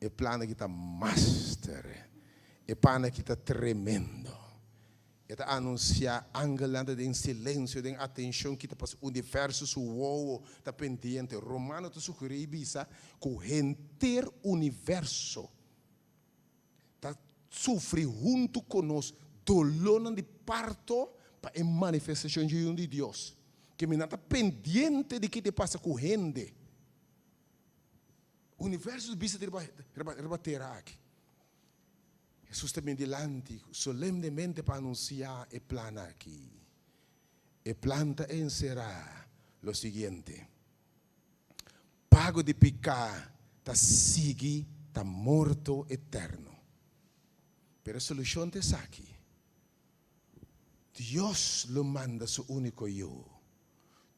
E plan aki ta master. E pan aki ta tremendo. E ta anunsiá, Angelnan ta den silensio, den atenshon kita pas universo su wowo ta pendiente. Romano ta sugerí i bisa ku henter universo ta sufri huntu ku nos dolónan di parto pa e manifestashon dje Yu di Dios. Ke mi nan ta pendiente di kiko ta pasa ku hende. Universo ta bisa riba riba tera aki. Hesus ta bin dilanti solemnemente pa anunsiá e plan aki. E plan ta enserá lo siguiente, Pago di piká ta sigui ta morto eterno. Pero e solushon ta esaki, Dios lo manda su úniko Yu.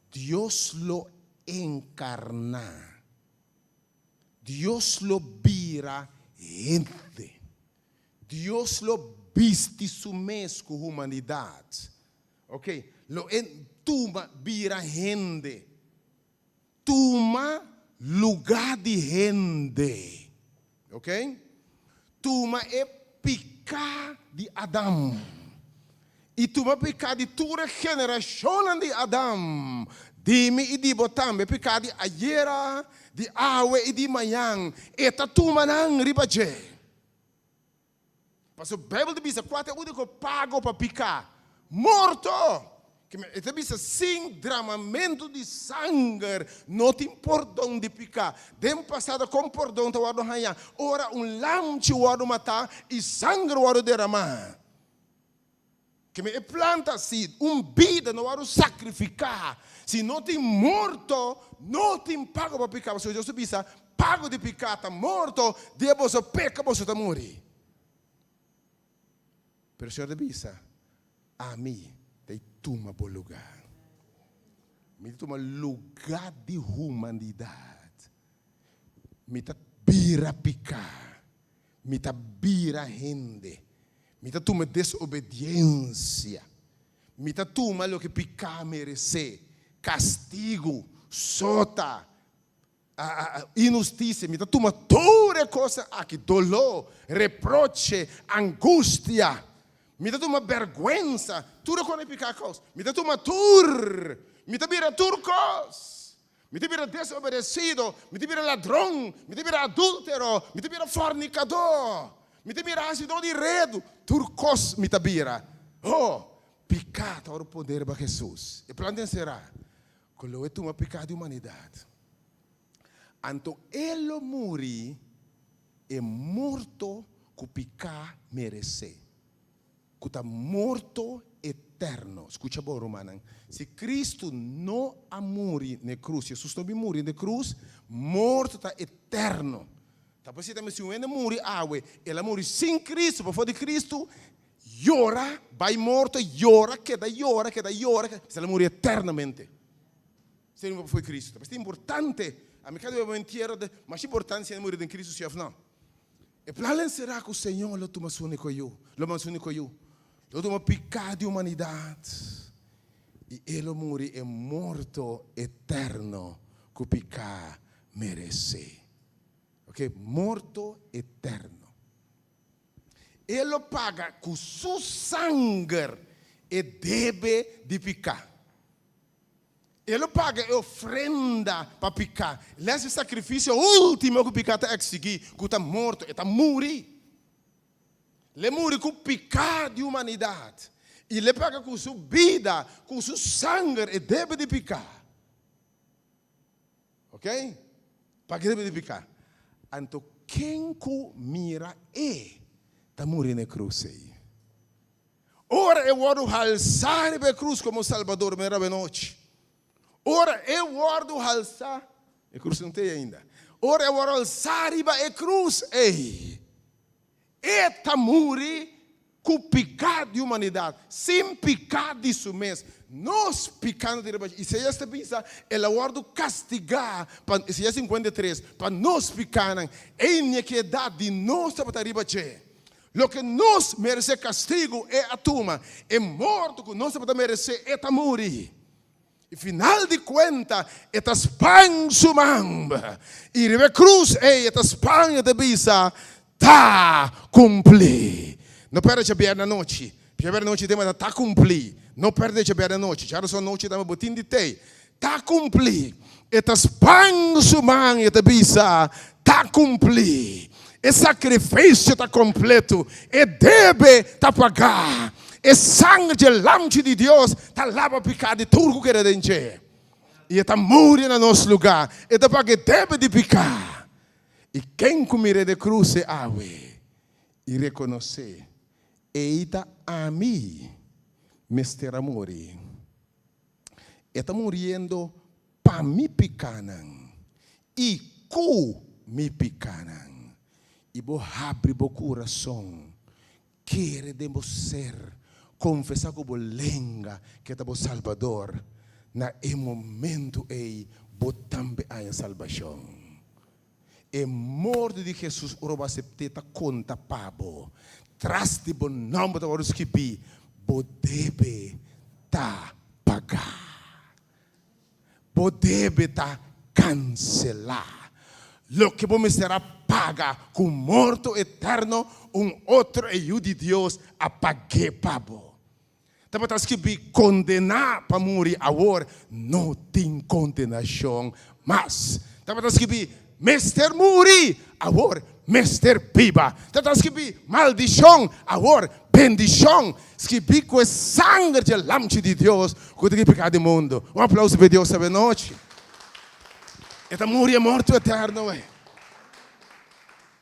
Dios lo enkarná. Dios lo bira hende. Dios lo bisti su mes ku humanidat. Ok, lo e tuma bira hende. Tuma lugá di hende. Ok? Tuma e piká di Adam. I tuma piká di tur e generashonnan di Adam, di mi i di bo tambe, piká di ayera, di awe i di mañan, e ta tuma nan riba dje. Pasobra Beibel ta bisa kua ta e úniko pago pa piká? Morto! E ta bisa sin dramamentu di sanger no tin pordon di piká. Den pasado kon pordon ta wòrdu hañá? Ora un lamchi wòrdu matá i sanger wòrdu deramá. Keme e planta si un bida no wòrdu sakrifiká, si no tin morto, no tin pago pa piká. Pasobra Dios ta bisa, Pago di piká ta morto, dia boso peka boso ta muri. Pero Señor ta bisa, Ami ta i tuma bo lugá. Mi ta tuma lugá di humanidat. Mi ta bira piká. Mi ta bira hende. Mi ta tuma desobediensia. Mi ta tuma loke piká meresé, kastigu, sota, inhustisia. Mi ta tuma tur e kosnan aki, doló, reproche, angustia. Mi ta tuma bèrgwensa, tur e kosnan piká kousa. Mi ta tuma tur. Mi ta bira tur kos. Mi ta bira desobedesido, mi ta bira ladron, mi ta bira adúltero, mi ta bira fornikadó, mi ta bira hasidó di redu, tur kos mi ta bira. Oh, piká ta ora poder riba Hesus. E plan ta enserá ku lo e tuma piká di humanidat. Anto e lo muri e morto ku piká meresé. Ku ta morto eterno. Skucha bon, rumannan. Si Kristu no a muri na e krus, si Hesus no bin muri na e krus, morto ta eterno. Ta por esei tambe si un hende muri awe, el a muri sin Kristu, pafó di Kristu, yora, bai morto, yora, keda yora, keda yora, keda, el a muri eternamente. Si el muri pafó di Kristu. Ta por esei ta importante, ami kada bes bo entiero, mas importante si hende muri den Kristu si òf no. E plan lo enserá ku Señor lo tuma su úniko yu, lo manda su úniko yu, lo tuma piká di humanidat i e lo muri e morto eterno ku piká meresé. Ok, morto eterno. E lo paga ku su sanger e debe di piká. E lo paga e ofrenda pa piká. Les e sakrifisio último ku piká ta eksigí, ku ta morto. E ta muri. L'e muri ku piká di humanidat. I l'e paga ku su bida, ku su sanger, e debe di piká. Ok? Paga e debe di piká. Anto ken ku mira e ta muri na e krus ei. Ora e wòrdu halsá riba e krus komo Salbador, mira awenochi. Ora e wòrdu halsá, e krus no t'ei ainda. Ora e wòrdu halsá riba e krus ei, e ta muri ku piká di humanidat, sin piká di su mes. Nos pikánan ta riba dje. Isaías ta bisa, El a wòrdu kastigá, pa, Isaías 53, pa nos pikánan. E inekidat di nos tabata riba dje. Loke nos meresé kastigu, e a tuma. E morto ku nos tabata meresé, e ta muri. I final di kuenta, e ta span su man. I riba e krus ei, e ta span i ta bisa, Ta kumplí! No pèrdè djabièrnè anochi. Djabièrnè anochi tema ta Ta kumplí. No pèrdè djabièrnè anochi. Djaduson anochi tambe bo tin di tei. Ta kumplí! E ta span su man i e ta bisa, Ta kumplí! E sakrifisio ta kompletu, e debe ta pagá. E sanger dje Lamchi di Dios ta laba piká di tur ku kere den dje. I e ta muri na nos lugá, e ta paga e debe di piká. I ken ku mir'é den krus e awe i rekonosé, Ei ta ami mester a muri. E ta muriendo pa mi pikánan i ku mi pikánan. I bo habri bo kurason, kere den bo ser, konfesá ku bo lenga ku e ta bo Salbador, na e momentu ei bo tambe haña salbashon. E morto di Hesus ora bo asept'é ta konta pa bo. Tras di bo nòmber ta wòrdu skibí, Bo debe ta pagá. Bo debe ta kanselá. Loke bo mester a paga ku morto eterno, un otro e Yu di Dios a pag'é pa bo. Tabata skibí, Kondená pa muri awor no tin kondenashon mas. Tabata skibí, Mester muri awor mester biba. Tabata skibí, Maldishon awor bendishon. Skibí ku e sanger dje Lamchi di Dios ku ta kita piká di mundu. Un aplauso pa e Dios avenochi. E ta muri e morto eterno ei.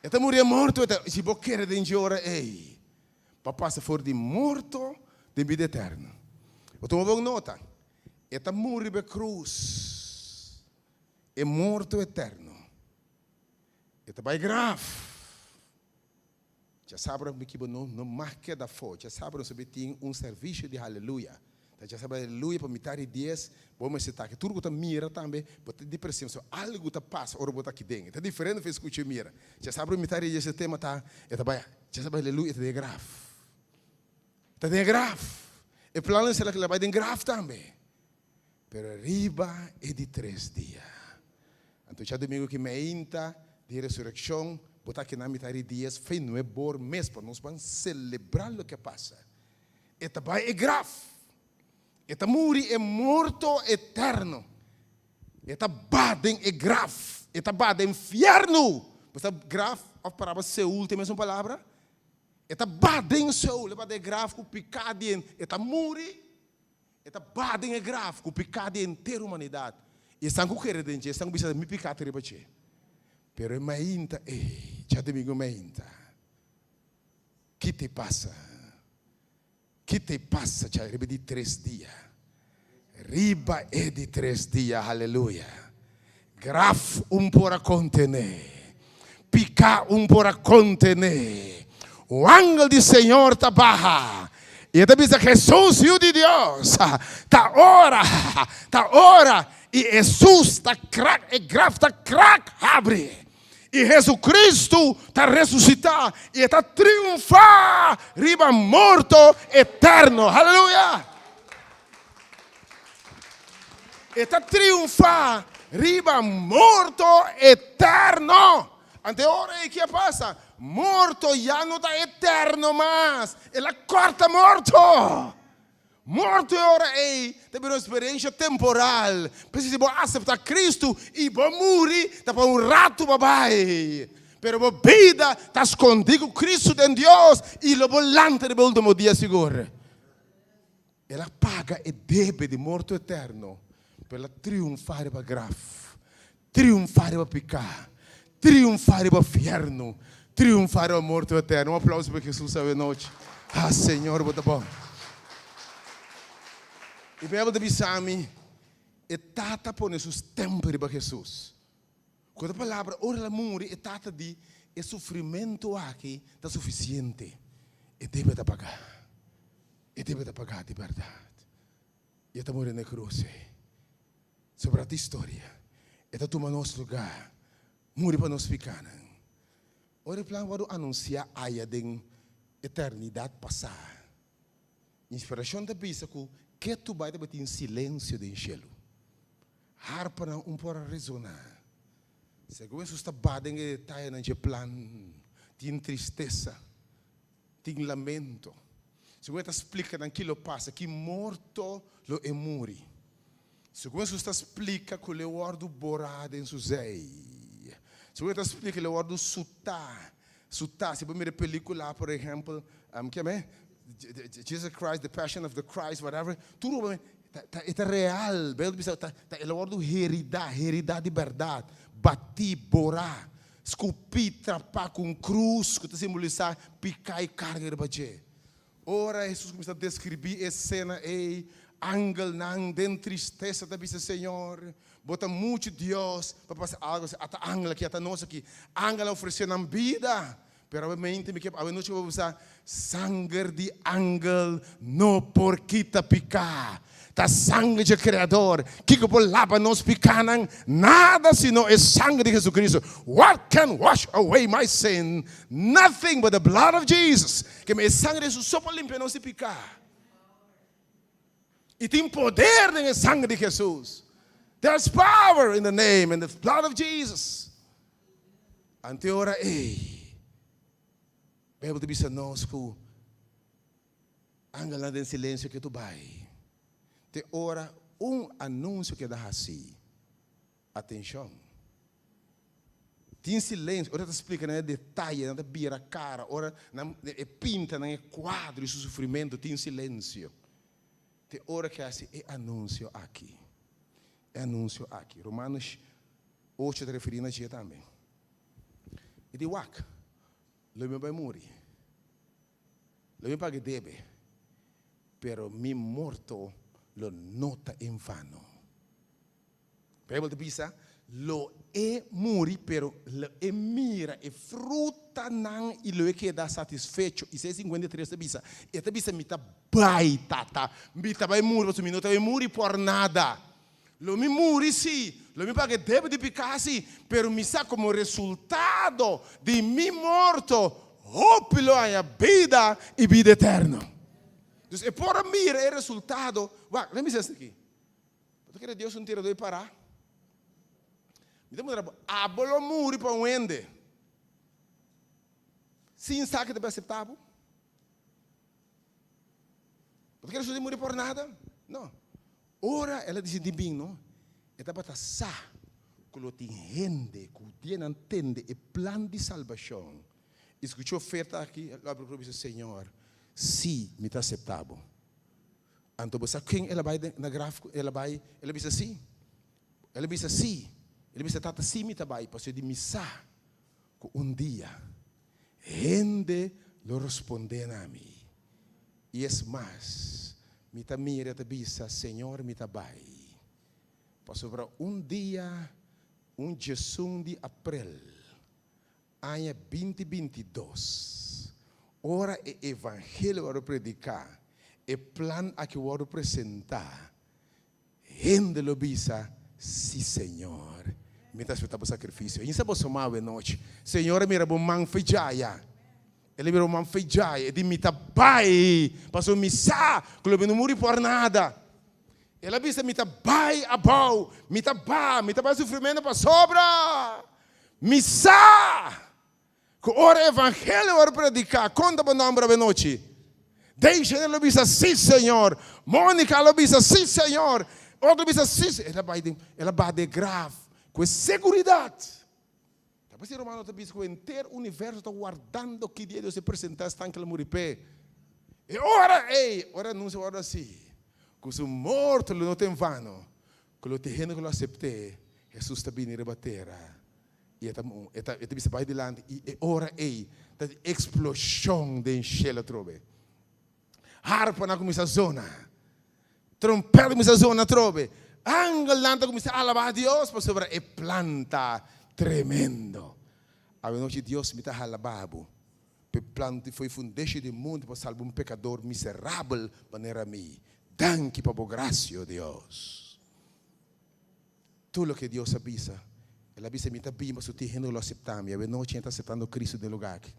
E ta muri e morto eterno. Si bo kere den dje ora ei. Pa pasa for di morto den bida eterno. Bo tuma bon nota, e ta muri riba e krus, e morto eterno. E ta bai graf. Djasabra mi kibo no no mag keda afó. Djasabra nos a bin tin un servisio di haleluya. Ta djasabra haleluya pa mitar di dies bo mester ta aki. Tur ku ta mira tambe bo ta di presensia. Algu ta pasa ora bo ta aki den. E ta diferente for skucha i mira. Djasabra mitar di dies e tema ta e ta bai. Djasabra haleluya e ta den e graf. E ta den e graf. E plannan sera ku el a bai den graf tambe. Pero riba e di tres dia. Anto djadumingu ki meinta di resurekshon, bo ta kina mitar di dies fe nuebor mes pa nos ban selebrá loke a pasa. E ta bai e graf. E ta muri e morto eterno. E ta ba den e graf. E ta ba den fièrnu. Bo sa graf òf palabra Seul ta e mesun palabra? E ta ba den Seul, e ba den e graf ku piká di e ta muri. E ta ba den e graf ku piká di henter humanidat. I esnan ku kere den dje, esnan ku bisa, Mi piká ta riba dje. Pero e mainta ei, djadumingu mainta, ki te pasa? Ki te pasa dja riba di tres dia? Riba e di tres dia, haleluya! Graf un por a kontené, piká un por a kontené. Un angel di Señor ta baha i e ta bisa, Hesus, Yu di Dios, ta ora, ta ora! I Hesus ta krak, e graf ta krak habri. I Hesukristu ta resusitá i e ta triunfá riba morto eterno. Haleluya! E ta triunfá riba morto eterno. Ante ora ei ki a pasa? Morto ya no ta eterno mas. El a kòrta morto. Morto e ora ei ta bira un eksperensha temporal. P'esei si bo aseptá Kristu i bo muri, ta pa un ratu bo bai. Pero bo bida ta skondí ku Kristu den Dios i lo bo lanta riba e último dia sigur. El a paga e debe di morto eterno, pero el a triunfá riba graf, triunfá riba piká, triunfá riba fièrnu, triunfá riba morto eterno. Un aplauso pa Hesus awe nochi. Ah, Señor, bo ta bon. E Bijbel ta bisa mi, e Tata a pone su stèmpel riba Hesus. Ku otro palabra, ora el a muri, e Tata di, e sufrimentu aki ta sufisiente. E debe ta pagá. E debe ta pagá di bèrdat. I e ta muri na e krus ei. Sobra di historia, e ta tuma nos lugá, muri pa nos pikánan. Ora e plan wòrdu anunsiá aya den eternidat pasá, inspirashon ta bisa ku ketu bai tabatin silensio den shelu. Harpanan un por a resoná. Segun Hesus ta ba den e detayenan dje plan, tin tristesa. Tin lamento. Segun e ta splika nan ki lo pasa, ki morto lo e muri. Segun Hesus ta splika ku lo e wòrdu borá den su zei. Segun e ta splika lo e wòrdu sutá, sutá. Si bo mira e pelikula, por ehèmpel, ki'e e? Jesus Christ, The Passion of the Christ, whatever, tur bo ta, e ta real. Beibel ta bisa ta, ta e lo wòrdu heridá, heridá di bèrdat, batí, borá. Skupí trapá ku un krus ku ta simbolisá piká i karga riba dje. Ora Hesus kuminsá deskribí e sena ei, angelnan den tristesa ta bisa, Señor, bo ta muchu Dios pa pasa algu asina. Ata angel aki, ata nos aki. Angelnan ofresé nan bida. Pero awe mente mi ke awe nochi bo bisa sanger di angel no por kita piká. Ta sanger dje Kreador. Kiko por laba nos pikánan? Nada sino e sanger di Jesucristo. What can wash away my sin? Nothing but the blood of Jesus. Ke e sanger di Jesus so por limpia nos di piká. I tin poder den e sanger di Jesus. There's power in the name and the blood of Jesus. Ante ora ei, Bijbel ta bisa nos ku angelnan den silensio ke tu bai te ora un anunsio keda hasi. Atenshon! Tin silensio, ora ta splika nan e detaye, nan ta bira kara, ora nan e pinta nan e kuadro di su sufrimentu, tin silensio te ora ke hasi e anunsio aki. E anunsio aki. Romanos ocho ta referí na dje tambe. E di, Wak, lo mi bai muri. Lo mi paga e debe, pero mi morto lo no ta en vano. Bijbel ta bisa, Lo e muri, pero lo e mira e frutanan i lo e keda satisfecho. Isaías 53 ta bisa, E ta bisa, Mi ta bai, Tata, mi ta bai muri, pasobra mi no ta bai muri por nada. Lo mi muri, sí, lo mi paga e debe di piká, sí, pero mi sa komo resultado di mi morto, hopi lo haña bida i bida eterno. Dus e por a mira e resultado. Wak, lei mi bisa esaki. Bo ta kere Dios un tiradó i pará? Mi ta puntra bo, abo lo muri pa un hende sin sa ke ta bai aseptá bo? Bo ta kere Jesús di muri por nada? No. Ora el a disidí bin, no, e tabata sa ku lo tin hende ku dia nan tende e plan di salbashon i skucha e oferta aki, lo abri kura i bisa, Señor, sí, mi ta aseptá bo. Anto bo sa ken el a bai na graf ku el a bai? El a bisa sí. El a bisa sí. El a bisa, Tata, sí mi ta bai, pasobra di mi sa ku un dia hende lo rospondé na mi. I es mas, mi ta mira i ta bisa, Señor, mi ta bai. Pasobra un dia, un djesun di aprel, aña binti 22, ora e evangelio wòrdu prediká, e plan aki wòrdu presentá, Hende lo bisa, Sí, Señor, mi ta acepta bo sacrificio. Insa boso man awe nochi. Señor a mira bo man fe djaya. El a mira bo man fe djaya. E di, Mi ta bai, pasobra mi sa cu lo mi no muri por nada. El a bisa, Mi ta bai abou, mi ta ba, mi ta bai sufrimento pasobra mi sa Ku ora evangelio wòrdu prediká, konta bo nòmber awe nochi. Deisha lo bisa, Sí, Señor. Monica lo bisa, Sí, Señor. Otro lo bisa, Sí, El a bai den, el a baha den e graf ku e seguridat. Ta p'esei Romano ta bisa ku henter universo ta wardando ki dia Dios e presentá esnan ku el a muri p'e. E ora ei, ora e anuncio wòrdu hasi, ku su morto lo no ta en vano, ku lo tin hende ku lo asept'é, Hesus ta bini riba tera. I e ta e ta e ta bisa bai dilanti i e ora ei ta di eksploshon den shelu atrobe. Harpanan a kuminsá zona, trompèt a kuminsá zona atrobe, angelnan ta kuminsá alabá Dios pasobra e plan ta tremendo. Awenochi Dios mi ta halabá bo pa e plan di fo'i fundeshi di mundu pa salba un pekador miserabel manera mi. Danki pa bo grasia, o Dios. Tur loke Dios a bisa, El a bisa, Mi ta bin pasobra tin hende ku lo aseptá mi. Awenochi hende ta aseptando Cristo den lugá aki.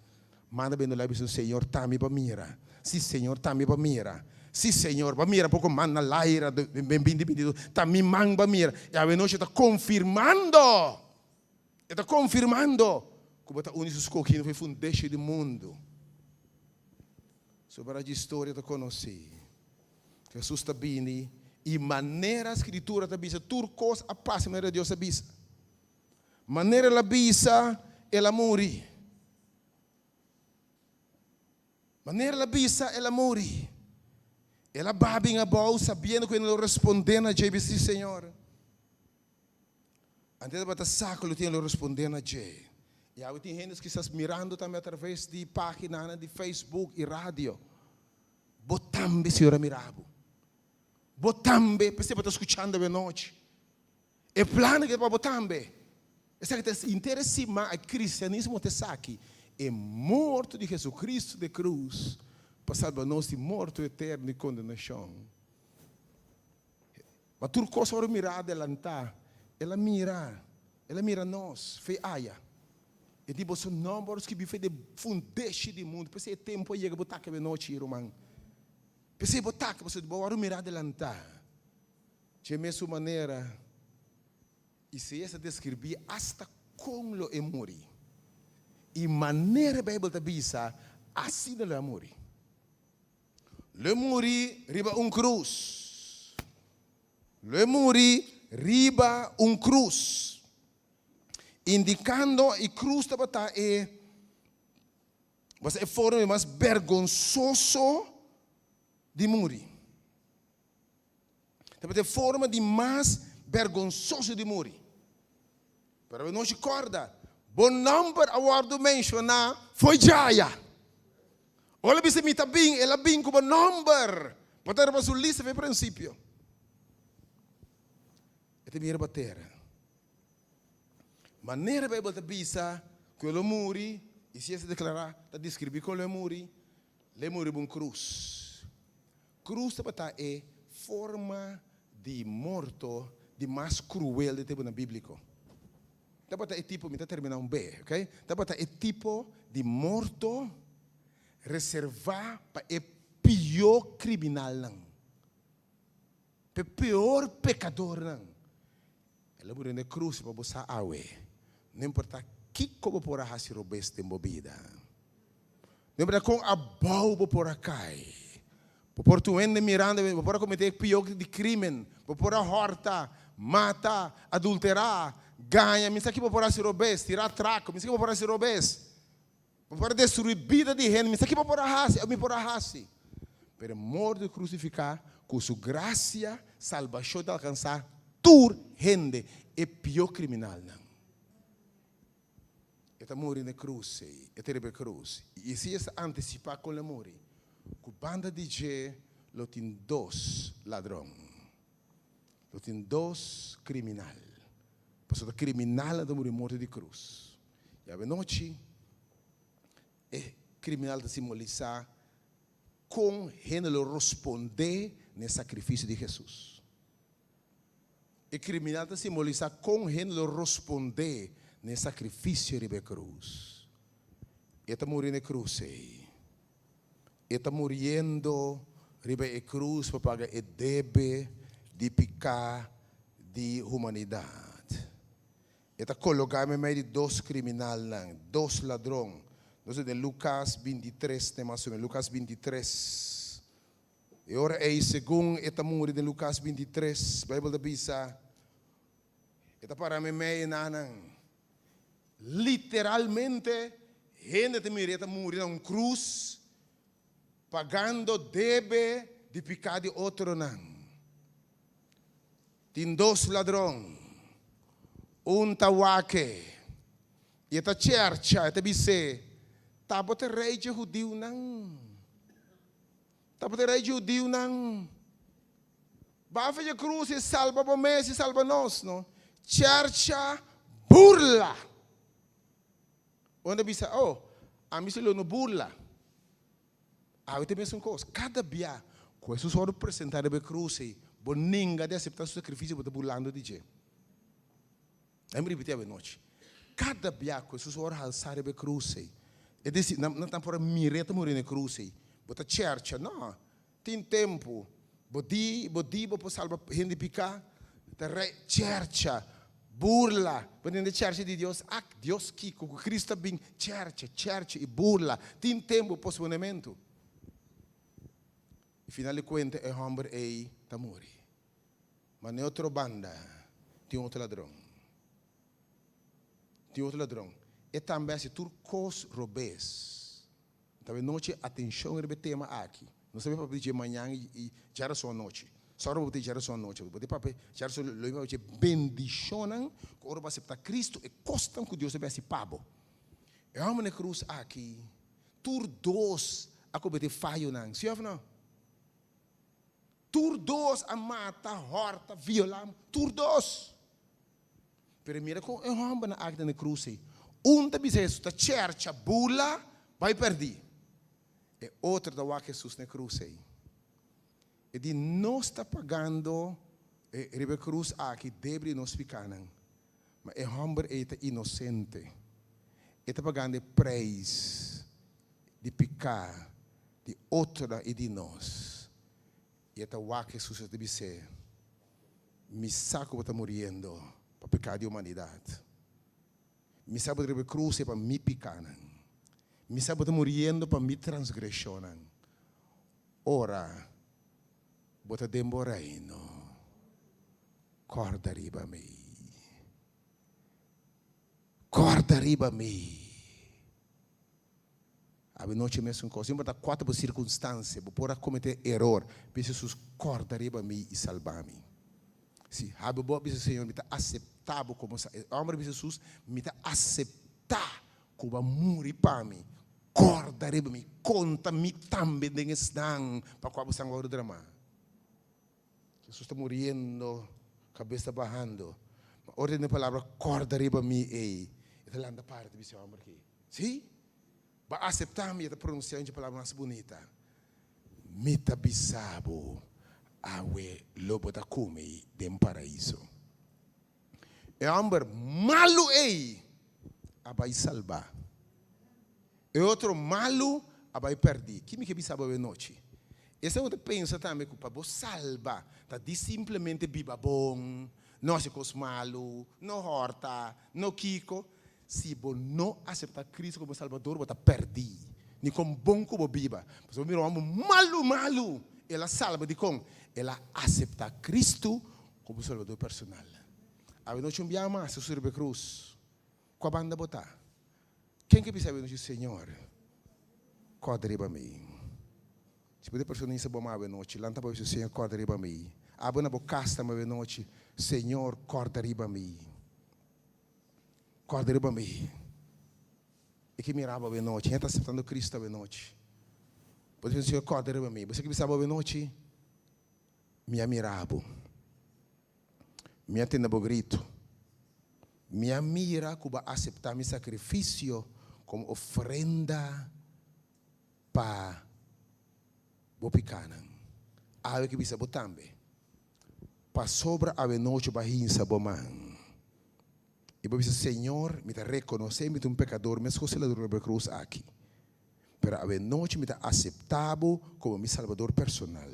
Manda bendo la bisa, Señor, ta mi pa mira. Sí, Señor, ta mi pa mira. Sí, Señor, bo a mira poko man na laira den binti bintidos. Ta mi man bo a mira. I awenochi e ta konfirmando, e ta konfirmando ku bo ta un di su skohido for e fundeshi di mundu. Sobra dje historia ta konosí. Hesus ta bini i manera Skritura ta bisa tur kos a pasa manera Dios a bisa. Manera el a bisa el a muri. Manera el a bisa el a muri. El a baha bin abou sabiendo ku e no lo respondé na dje i bisa, Si Señor. Antes tabata sa ku lo tin lo respondé na dje. I awe tin hende kisas mirando tambe atraves di paginanan di Facebook i radio. Bo tambe, Señor a mira bo. Bo tambe, p'esei bo ta skuchando awe nochi. E plan aki ta pa bo tambe. Esaki ta henter e siman, e kristianismo ta esaki. E morto di Jesucristo de cruz pa salba nos di morto eterno i kondenashon. Ma tur kos ora mira adelantá, El a mira, El a mira nos, fe aya. E di boso nòmber ora skibí fe den fundeshi di mundu. P'esei e tempu a yega bo taka benochi, ruman. P'esei bo taka, pasobra bo wòrdu mira adelantá. Dje mesun manera, Isaías a deskribí asta kon lo e muri. I manera e Beibel ta bisa, asina lo e a muri. Lo e muri riba un krus. Lo e muri riba un krus. Indikando e krus tabata e e forma mas bergonsoso di muri. Tabata e forma di mas bergonsoso di muri. Pero awe kòrda, bo nòmber a wòrdu menshoná fo'i djaya. Ora el a bisa mi ta bin, el a bin ku bo nòmber. Bo ta riba su lista fo'i prinsipio. E ta bin riba tera. Manera Beibel ta bisa ku el lo muri, i si e ta deklará, ta deskribí kon lo e muri, lo e muri riba un krus. Krus tabata e forma di morto di mas kruel den tempunan bíbliko. Tabata e tipo, mi ta terminá un be, ok? Tabata e tipo di morto reservá pa e pió kriminalnan, pa e peor pekadornan. El a muri na e krus pa bo sa awe, no importá kiko bo por a hasi robes den bo bida, no importá kon abou bo por a kai, bo por tur hende mirando, bo por a kometé e pió di krímen, bo por a hòrta, mata, adulterá, gaña, mi sa ki bo por a hasi robes, tira atrako, mi sa ki bo por a hasi robes, bo por a destruí bida di hende, mi sa ki bo por a hasi, mi por a hasi. Pero e morto krusifiká ku su grasia salbashon ta alkansá tur hende, e pió kriminalnan. E ta muri na e krus ei, e ta riba e krus. I Isaias ta antisipá kon lo e muri, ku banda di dje lo tin dos ladron, lo tin dos kriminal, pasobra kriminalnan ta muri morto di krus. I awenochi e kriminal ta simbolisá kon hende lo rospondé na e sakrifisio di Hesus. E kriminal ta simbolisá kon hende lo rospondé na e sakrifisio riba e krus. E ta muri na e krus ei. E ta muriendo riba e krus pa paga e debe di piká di humanidat. E ta kologá meimei di dos kriminalnan, dos ladron. Nos ta den Lukas bintitres, te mas o menos, Lukas bintitres. E ora ei, segun e ta muri den Lukas bintitres, Beibel ta bisa, E ta para meimei e nannan. Literalmente, hende ta mira e ta muri na un krus, pagando debe di piká di otronan. Tin dos ladron, un ta wak-e i e ta chercha, e ta bis'é, Ta bo ta rei dje hudiunan? Ta bo ta rei dje hudiunan? Bafa dje krus i salba bo mes i salba nos, no? Chercha, burla! Un ta bisa, Oh, ami si lo no burla. Awe ta e mesun kos. Kada bia ku Hesus wòrdu presentá riba e krus ei, bo ninga di aseptá su sakrifisio, bo ta burlando di dje. Nan mi ripití awe nochi. Kada bia ku Hesus wòrdu halsá riba e krus ei, e disi, nan nan por a mir'é ta muri na e krus ei. Bo ta chèrcha? No. Tin tempu, bo di, bo di bo por salba hende piká, ta rei chèrcha, burla, bo tende chèrcha di Dios, ak, Dios kiko ku Cristo a bin, chèrcha, chèrcha i burla, tin tempu posponementu. I final di kuenta e hòmber ei ta muri. Ma na e otro banda tin otro ladron. Tin otro ladron. E tambe a hasi tur kos robes. Ta be nochi atencion riba e tema aki. No sabi papia di dje mañan y djarason anochi. Sòru pa bo tin djarason anochi. Bo tin papia djarason lo mi papia dje bendicionnan cu ora bo acepta Cristo e cosnan cu Dios a bin haci pa bo. E homber na e cruz aki tur dos a comete fayonan, si of no? Tur dos a mata, horta, viola, tur dos. Pero mira con e hombernan aki ta na e cruz ey. Un ta bisa Hesus ta chercha, bula, bai pèrdí. E otro ta wak Hesus na e krus ei. E di, Nos ta pagando e riba e krus aki debri nos pikánan, ma e hòmber ei ta inosente. E ta pagando e preis di piká di otronan i di nos. I e ta wak Hesus i ta bis'é, Mi sa ku bo ta muriendo pa piká di humanidat. Mi sa bo ta riba e krus ei pa mi pikánan. Mi sa bo ta muriendo pa mi transgreshonnan. Ora bo ta den bo reino, kòrda riba mi. Kòrda riba mi. Abenochi mesun kos. No importa kua ta bo sirkunstansia, bo por a kometé eror, bisa Hesus, kòrda riba mi i salba mi. Si, habi bo a bisa, Señor, mi ta aseptá bo komo sa. E hòmber a bisa Hesus, Mi ta aseptá ku bo a muri pa mi. Kòrda riba mi, konta mi tambe den esnan pa kua bo sangue a wòrdu dramá. Hesus ta muriendo, kabes ta bahando. Ma ora tende e palabra kòrda riba mi ei, e ta lanta para ta bisa e hòmber aki, Sí, bo a aseptá mi. E ta pronunsiá un dje palabra mas bunita, Mi ta bisa bo, awe lo bo ta ku mi den Paraiso. E hòmber malu ei a bai salbá. E otro malu a bai pèrdí. Ki mi ke bisa bo awe nochi? Esei bo ta pensa tambe ku pa bo salba ta di simplemente biba bon, no hasi kos malu, no hòrta, no kiko. Si bo no aseptá Kristu komo Salbador bo ta pèrdí. Ni kon bon ku bo biba. Pasobra bo mira un hòmber malu malu, el a salba. Dikon? El a aseptá Kristu Komo Salbador personal. Awe nochi un biaha mas ta suri pa e krus. Kua banda bo ta? Ken ke bisa awe nochi, Señor, kòrda riba mi? Si bo ta e persona insa bo ama awe nochi, lanta bo i bisa, Señor, kòrda riba mi. Abo na bo kas tambe awe nochi, Señor, kòrda riba mi. Kòrda riba mi. E ke mira bo awe nochi, hende ta aseptando Kristu awe nochi. Bo ta bisa, Señor, kòrda riba mi. Bo sa ke bisa bo awe nochi? Mi a mira bo. Mi a tende bo gritu. Mi a mira ku bo a aseptá mi sakrifisio komo ofrenda pa bo pikánan. Awe ke bisa bo tambe, pasobra awe nochi bo a hinsa bo man i bo bisa, Señor, mi ta rekonosé mi ta un pekador meskos e ladron riba e krus aki. Pero awenochi mi ta aseptá bo komo mi Salbador personal.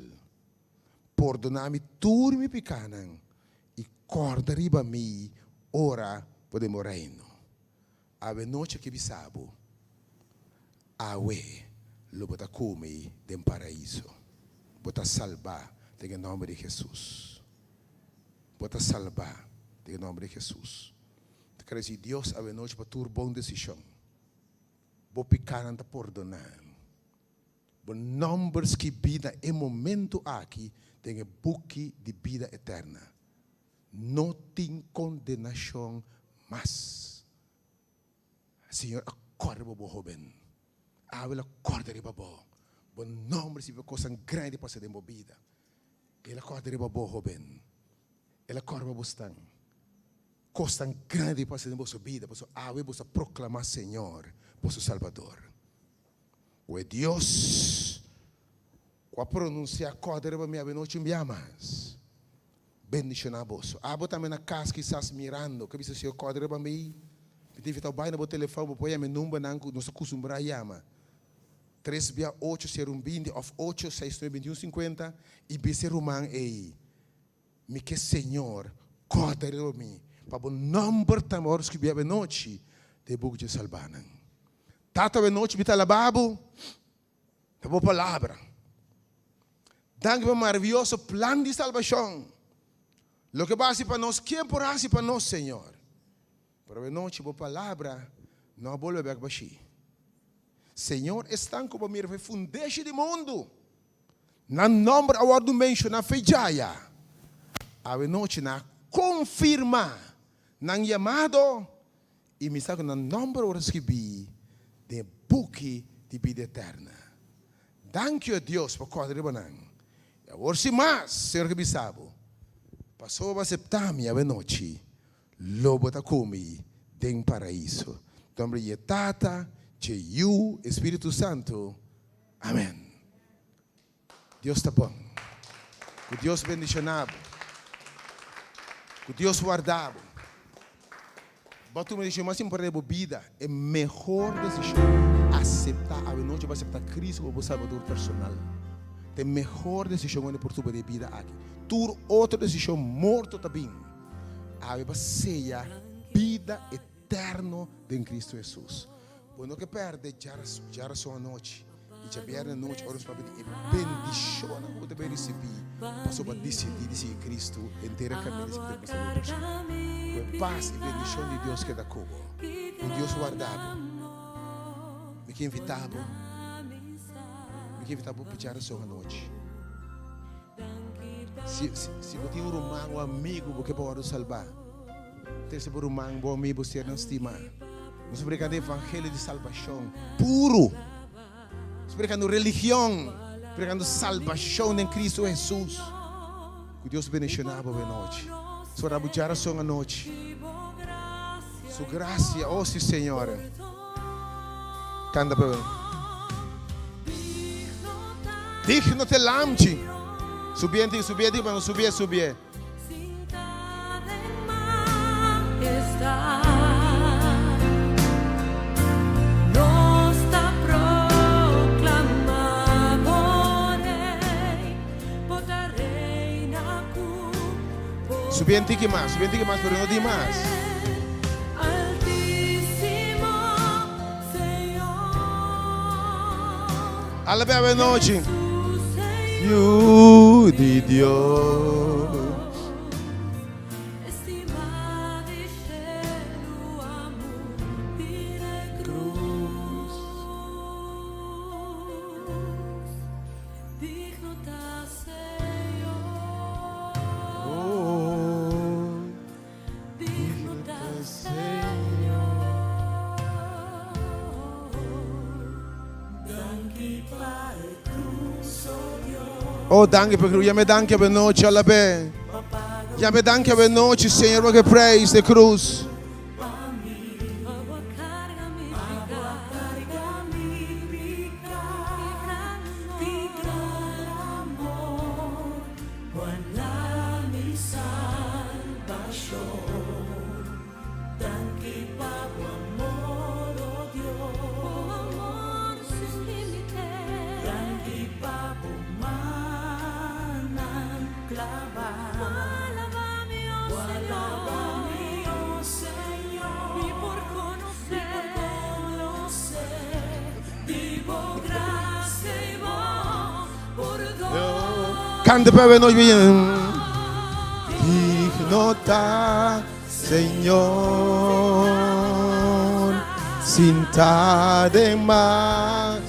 Pordoná mi tur mi pikánan i kòrda riba mi ora bo den bo Reino. Awenochi ke bisa bo, Awe lo bo ta ku mi den Paraíso. Bo ta salbá den e nòmber di Hesus. Bo ta salbá den e nòmber di Hesus. Ta gradisí Dios awenochi pa tur bon desishon. Bo pikánan ta pordoná. Bo nòmber skibí na e momentu aki den e buki di bida eterna. No tin kondenashon mas. Señor a kòrda riba bo, hóben. Awe el a kòrda riba bo. Bo nòmber sirbi pa kosnan grandi pasa den bo bida. El a kòrda riba bo, hóben. El a kòrda riba bo stan. Kosnan grandi pasa den boso bida, pasobra awe boso a proklamá Señor, boso Salbador. Ku e Dios ku a pronunsiá kòrda riba mi avenochi un bia mas, bendishoná boso. Abo tambe na kas kisas mirando, ke bisa Señor kòrda riba mi? Mi ta invitá bo bai na bo telefòn, bo por yama e numbernan ku nos ta kustumbrá yama, tres bia ocho sero un binti òf ocho seis nuebe binti un sinkuenta, i bisa e ruman ei, Mi ke Señor kòrda riba mi, pa bo nòmber tambe wòrdu skibí avenochi den e buki dje salbánan. Tata, avenochi mi ta alabá bo pa bo palabra. Danki pa maravioso plan di salbashon. Loke bo a hasi pa nos, ken por hasi pa nos, Señor? Pero avenochi bo palabra no a bolbe bèk bashí. Señor, esnan ku bo mira for e fundeshi di mundu, Nan nòmber a wòrdu menshoná fe djaya. Awenochi nan a konfirmá nan yamado i mi sa ku nan nòmber a wòrdu skibí den e buki di bida eterna. Danki, o Dios, pa kòrda riba nan. I awor sin mas, Señor ke bisa bo, pasobra bo aseptá mi awenochi, lo bo ta ku mi den Paraiso. Nomber di e Tata, dje Yu, e Spiritu Santu. Amen. Dios ta bon. Ku Dios bendishoná bo. Ku Dios warda bo. Bo a tuma e desishon mas importante di bo bida, e mehor desishon, aseptá awe nochi bo aseptá Cristo komo bo Salbador personal. Ta e mehor desishon ku bo por tuma den e bida aki. Tur otro desishon morto ta bin. Awe bo a seya bida eterno den Cristo Hesus. Bo no ke pèrdè djarason anochi i djabièrnè anochi ora nos papia di e bendishonnan ku bo ta bai risibí pasobra bo a disidí di sigui Cristo henter e kaminda di sigui tempu pa salba bo persona. Ku e pas i bendishon di Dios keda ku bo. Ku Dios warda bo. Mi ke invitá bo, mi ke invitá bo pa djarason anochi. Si, si bo tin un ruman o amigu bo ke pa wòrdu salbá, trese bo ruman, bo amigu, bo sernan stimá. Nos ta predikando e evangelio di salbashon puru. Nos ta predikando religion, predikando salbashon den Kristu Hesus. Ku Dios bendishoná bo anochi. So ra bo djarason anochi. Su grasia, oh si Señor. Kanta pa mi. Digno te lamchi. Subié anti, subié anti, pa no subié, subié. Subié un tiki mas, subié un tiki mas, pero no di mas. Alabé awe nochi. Yu di Dios. Oh, danki pa cruz. Yame danki awe nochi, alabé. Yame danki awe nochi, Señor, pa ke prijs de cruz. Canta pa awe nochi bien. Digno ta Señor, sinta den mar.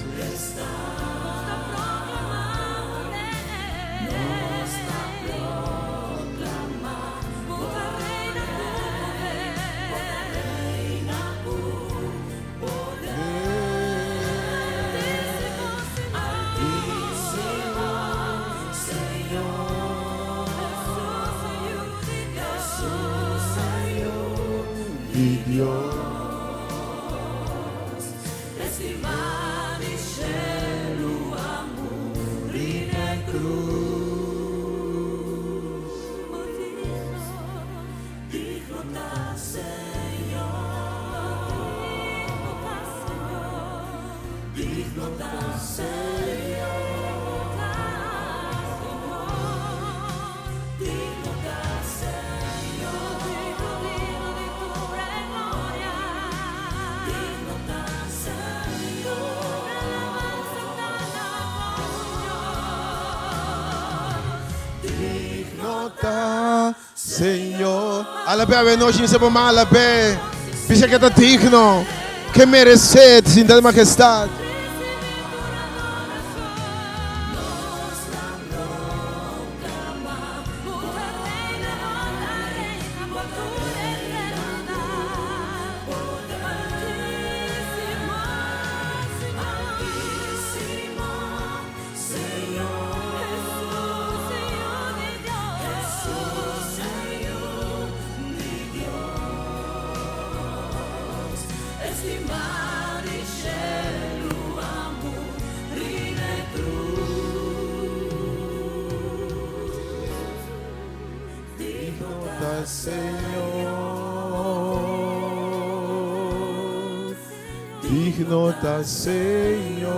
Señor. Alabé awe nochi mi bo alabé. Bisa que ta digno, que merece sinta de majestad. Digno ta Señor,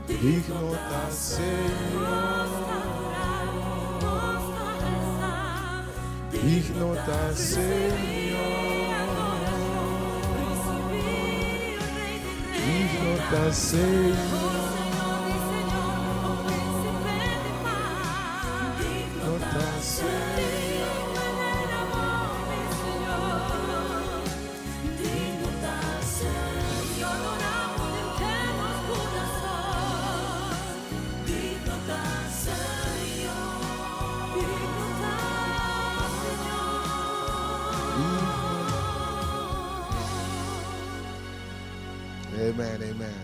digno ta Señor, digno ta Señor, digno ta Señor, digno ta Señor. Amen, amen.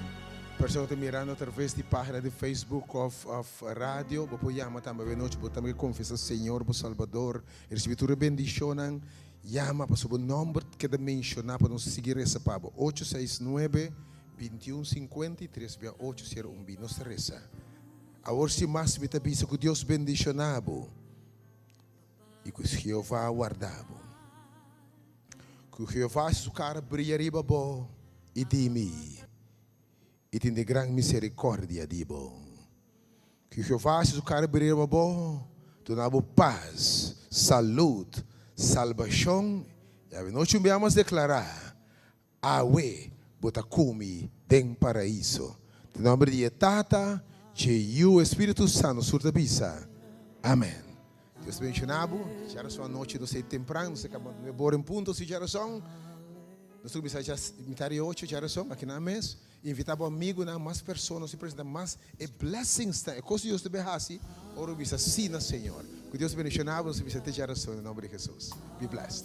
Persona ku ta mirando atraves di página di Facebook òf òf radio, bo por yama tambe awe nochi, bo tambe ke konfesá Señor bo Salbador i risibí tur e bendishonnan. Yama pasobra bo nòmber keda menshoná pa nos sigui resa pa bo. Ocho seis nuebe, bintiun 53 bia ocho sero un bi. Nos ta resa. Awor sin mas mi ta bisa ku Dios bendishoná bo i ku Jehová warda bo. Ku Jehová hasi su kara bria riba bo i di mi i tin di gran misericordia di bo. Ku Jehová hasi su kara bria riba bo, duna bo pas, salud, salbashon, i awenochi un bia mas deklará, Awe bo ta ku mi den Paraiso. Den nomber di e Tata, dje Yu, e Spiritu Santo, sur ta bisa, Amen. Dios ta bendiciona bo. Djarason anochi nos ta tempran, nos ta caba nuebe ora en punto si djarason. Nos ta cuminsa dja mitar di ocho djarason aki nan mes. Invita bo amigunan, mas persona, nos tin presenta mas e blessings ta e cos di Dios ta bay haci ora bo bisa si na Señor. Cu Dios bendiciona bo, nos ta bisa te djarason den nomber di Jesus. Be blessed.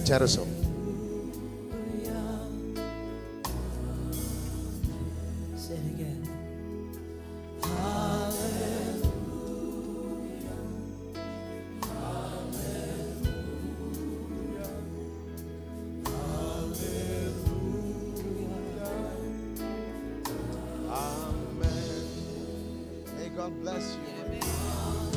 Djarason. Amen. May God bless you.